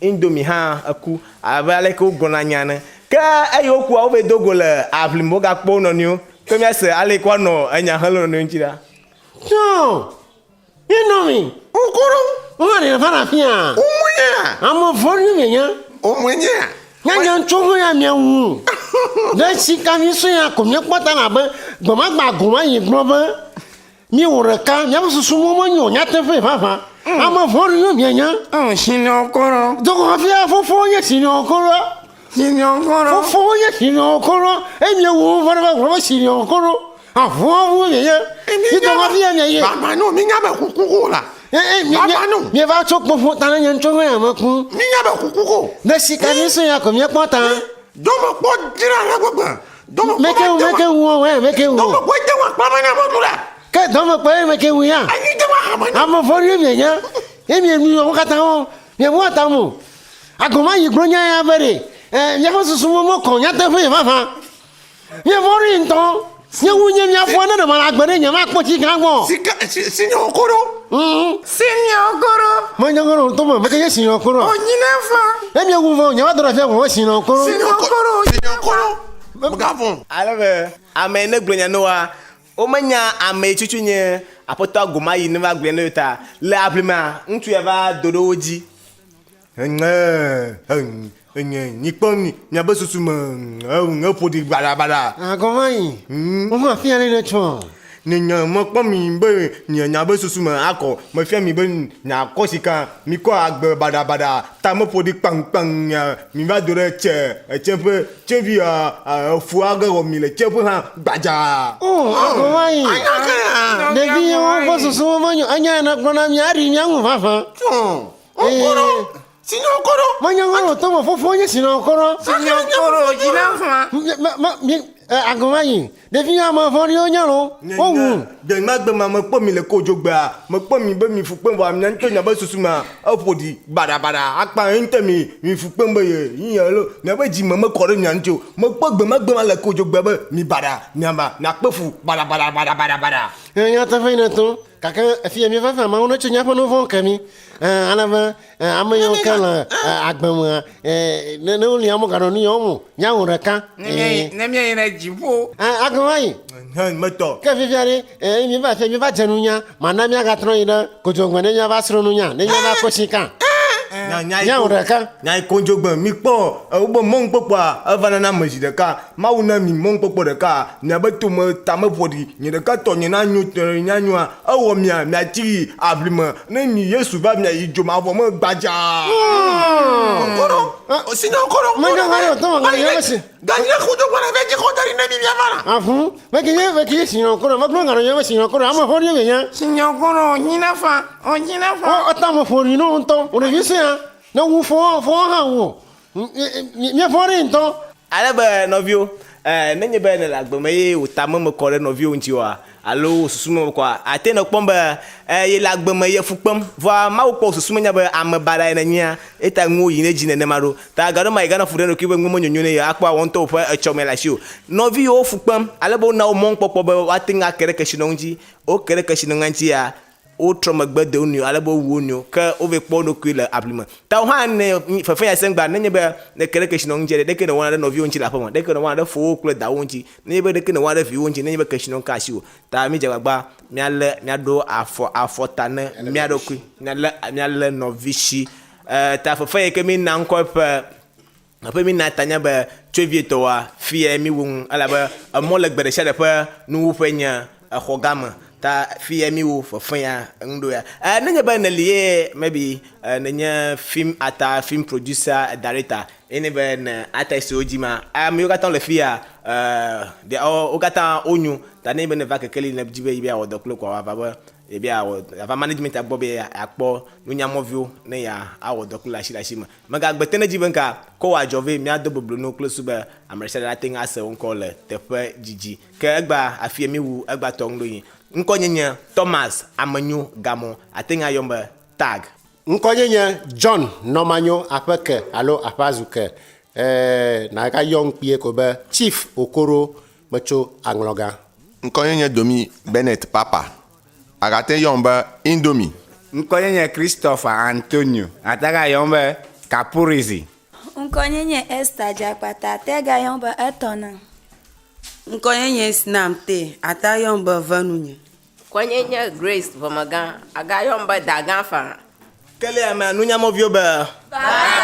Indomie hã eku abe aleke wogblɔna nya ene. Ke eyi wokua wovɛ do go le aʋli me wogakpɔ wo nɔnɔewo. Ke míase ale yi ke woanɔ enya hem le wo nɔnɔewo ŋuti ɖa. Tso! Indomie! Okoro! Wova ɖe va ɖe afia? Womɔe nyea? Ame vɔ̃ɖi mienye. Womɔe nyea? Nyanya tso ho ya mia ŋu. Ɖe sika vi sue ya ko míekpɔ ta abe gbemagbe agoma yi gblɔ be Míewɔ ɖeka, míaƒe susu mɔ menyo o, nyateƒee vavã. Ame vɔ̃ɖiwo mienye. Sinɔkɔrɔ. Dɔgɔ hafia fofowo nye sinɔkɔrɔ. Sinɔkɔrɔ. Fofowo nye sinɔkɔrɔ. Eye miewu wo va ɖe va gblɔ be sinɔkɔrɔ. Avɔ̃wo mienye. Dɔgɔ hafia mienye. Baba no, minya be kuku ko la. Baba no. Mieva tso kpoƒo ta ne nye ŋutɔ hã meku. Minya be kuku ko. Ne sika vi sue ya ko miekpɔ ta. Dɔmekpɔ dzra ɖe gbegbe. Meke wu meke wu o wɛ meke wu. Dɔmekpɔ de wa kpla me na me du la. Ke dɔmekpɔ ye meke wu ya. Anyi de wa hame na. Ame vɔ̃ɖi mi nya. Ye mi nu wo katã wo. Mi bu ata mo. Agoma yi gblɔ nya ya be ɖe. Eh miaƒe susu mo mo kɔ nyateƒe ye vavã. Mi vɔ̃ɖi ŋutɔ. Nye wu nye mia fɔ ne ɖe mele agbe ɖe nye makpɔ tsi gã gbɔ. Sika si si nyɔ koro. Si nyɔ koro. Me nyɔ koro ŋutɔ me meke nye si nyɔ koro. Onyi ne fa. E mi wu vɔ nye va do ɖe afia vɔ si nyɔ koro. Si nyɔ koro. Si nyɔ koro. Megavɔ̃. Ale be ame yi ne gblɔ nya na woa, womenya ame yi tutu nye Aƒetɔ Agomayi ne va gblɔe na yewo ta. Le aʋli mea, ŋutsu ya va do ɖe wo dzi. Enye nyikpɔ mi miabe susu me eƒo ɖi baɖabaɖa. Agɔ va yi. Woho afi ya ne tsɔ. Ne nye mekpɔ mi be nye miabe susu me akɔ, mefia mi be miakɔ sika, mikɔ agbe baɖabaɖa, ta meƒo ɖi kpaŋkpaŋ mia mi va do ɖe tse etseƒe, tsevi efu age wɔ mi le tseƒe hã gbadzaa. O, agɔ va yi. Ɖevi yewo ƒe susu menyo, enya ya nègblɔ na mía ɖi mía ŋu vavã. Okoro, sinɔ koro. Menye ŋɔ to me fofo nye sinɔ koro. Sinɔ koro dzi na fã. Me agɔ va yi. Ɖevi ame vɔ̃ɖiwo nye lo. Wowu. Gbe ma gbe ma mekpɔ mi le kodzogbea, mekpɔ mi be mi fu kpem vɔa mia ŋutɔ miabe susu mea eƒo ɖi baɖabaɖa akpa ye ŋutɔ mi mi fu kpem be ye yi alo miabe dzi me mekɔ ɖe mia ŋuti o. Mekpɔ gbe ma gbe ma le kodzogbea be mi baɖa miaba miakpe fu baɖabaɖa baɖabaɖa. Nyateƒe nèto, gake efia mi vavã Mawu netsɔ míaƒe nu vɔ̃wo ke mí. Ẽ, ale be ame yiwo ke le agbe mea, ne ne wolia womeganɔ nu yɔm o, míawɔ ɖeka. Ne míayi ɖe dziƒo. Ẽ, agbe va yi. Hẽ, metɔ. Ke fifia ɖe, eye míva fia, míva dze nunya, mana míagatrɔ yi ɖe kodzogbe ne míava srɔ̃ nunya, ne míava kpɔ sika. Míawɔ ɖeka. Nya yi kodzogbe, mikpɔ wobe mɔnukpɔkpɔa, eva nana ame zi ɖeka. Mawu na mi mɔnukpɔkpɔ ɖeka, miabe tome tame ƒoɖi, nye ɖeka tɔnye na nyo tɔnye nyoa, ewɔ mia miatsi yi aʋli me, ne mi Yesu va miayi dzo mavɔ me gbadzaa. Koro, sinɔ koro. Menye ŋa ɖe tɔmɔ ŋa ɖe si. Ganyina kudo gbɔna vɛ dzi xɔ da ɖi ne mi miava la. Avu, meke nye meke nye sinɔ koro, megblɔ ŋa ɖe nye sinɔ koro, ame ƒoɖi nye nya. Sinɔ koro, nyina fa, o nyina fa. O eta ame ƒoɖi no ŋutɔ, o ɖevi sia, ne wu fɔ fɔ hã wu. Míevɔ̃ ɖee ŋutɔ. Ale be nɔviwo, nenye be nèle agbe me eye wò tame mekɔ ɖe nɔviwò ŋuti oa, alo wò susu me mekɔa, àte nɔ kpɔm be yele agbe me ye fu kpem. Vɔa Mawu kpɔ wò susu me nya be ame baɖae nènyea, eya ta nuwo yi ɖe edzi nenema ɖo. Ta gaɖewo me yeganɔ fu ɖe ɖokuiwò be nuwo menyonyo ne ye akpɔ wò ŋutɔ wò ƒe etsɔme le asiwò. Nɔviwòwo fu kpem ale be wona wò mɔnukpɔkpɔ be woate ŋu ake ɖe kesinɔnu ŋuti. Woke ɖe kesinɔnua ŋutia, Wotrɔ megbe de wo nɔewo ale be wowu wo nɔewo, ke wovɛ kpɔ wo ɖokui le aʋli me. Ta wò hã ne fefe ya sẽ gbea, nenye be nèke ɖe kesinɔnu ŋuti ɖe, ɖeke nèwɔna ɖe nɔviwò ŋuti le aƒeme, ɖeke nèwɔna ɖe fowò kple dawò ŋuti, nenye be ɖeke nèwɔna ɖe viwò ŋuti, nenye be kesinɔnu ka asiwò. Ta mídze agbagba míalé, míaɖo afɔ afɔta ne mía ɖokui, míalé, míalé nɔvisi. E, ta fefe yi ke mína ŋkɔ eƒe Eƒe mi na tanya be tsoevietɔwoa, fiyae mi wu nu elabe emɔ legbe ɖesiaɖe ƒe nuwuƒe nye exɔ gã me. Ta fiyae mi wu fefe ya ŋu ɖo ya. E, nenye be nèli ye maybe e, nènye film actor, film producer, director ye ne be ne artist wo dzi ma, ame yiwo katã le fiya e, they all wo katã wonyo. Ta nenye be nèva kekeli nèdi be yeawɔ dɔ kple koa wòava be yebi awɔ ava management gbɔ be yeakpɔ nunyamɔviwo ne yeawɔ dɔ kple le asi le asi me. Mègagbe te ɖe edzi be ŋka ko wòadzɔ vɛ míado boblo nu kple susu be ame ɖe sia ɖe nate ŋu ase wo ŋkɔ le teƒe didi. Ke egbea afie míwu egbea tɔ ŋu ɖo nyi. Ŋkɔnye nye Thomas Amenyo Gamɔ. Àte ŋu ayɔm be Tag. Ŋkɔnye nye John Nɔmanyo Aƒeke alo Aƒeazuke. Ɛɛ, nàgayɔm kpuie ko be Chief Okoro. Metso Aŋlɔga. Ŋkɔnye nye Domi Bennett Papa. Àgate ŋu yɔm be Indomie. Ŋkɔnye nye Christopher Antonio. Àte ŋu ayɔm be Kapurizi. Ŋkɔnye nye Esther Dzakpata. Àte ŋu ayɔm be Etɔna. Ŋkɔnye nye Snam Te. Àte ŋu ayɔm be Venunye. Ŋkɔnye nye Grace Vɔmegã. Àgayɔm be Dagã faa. Kele amea nunyamɔviwo be. Bye.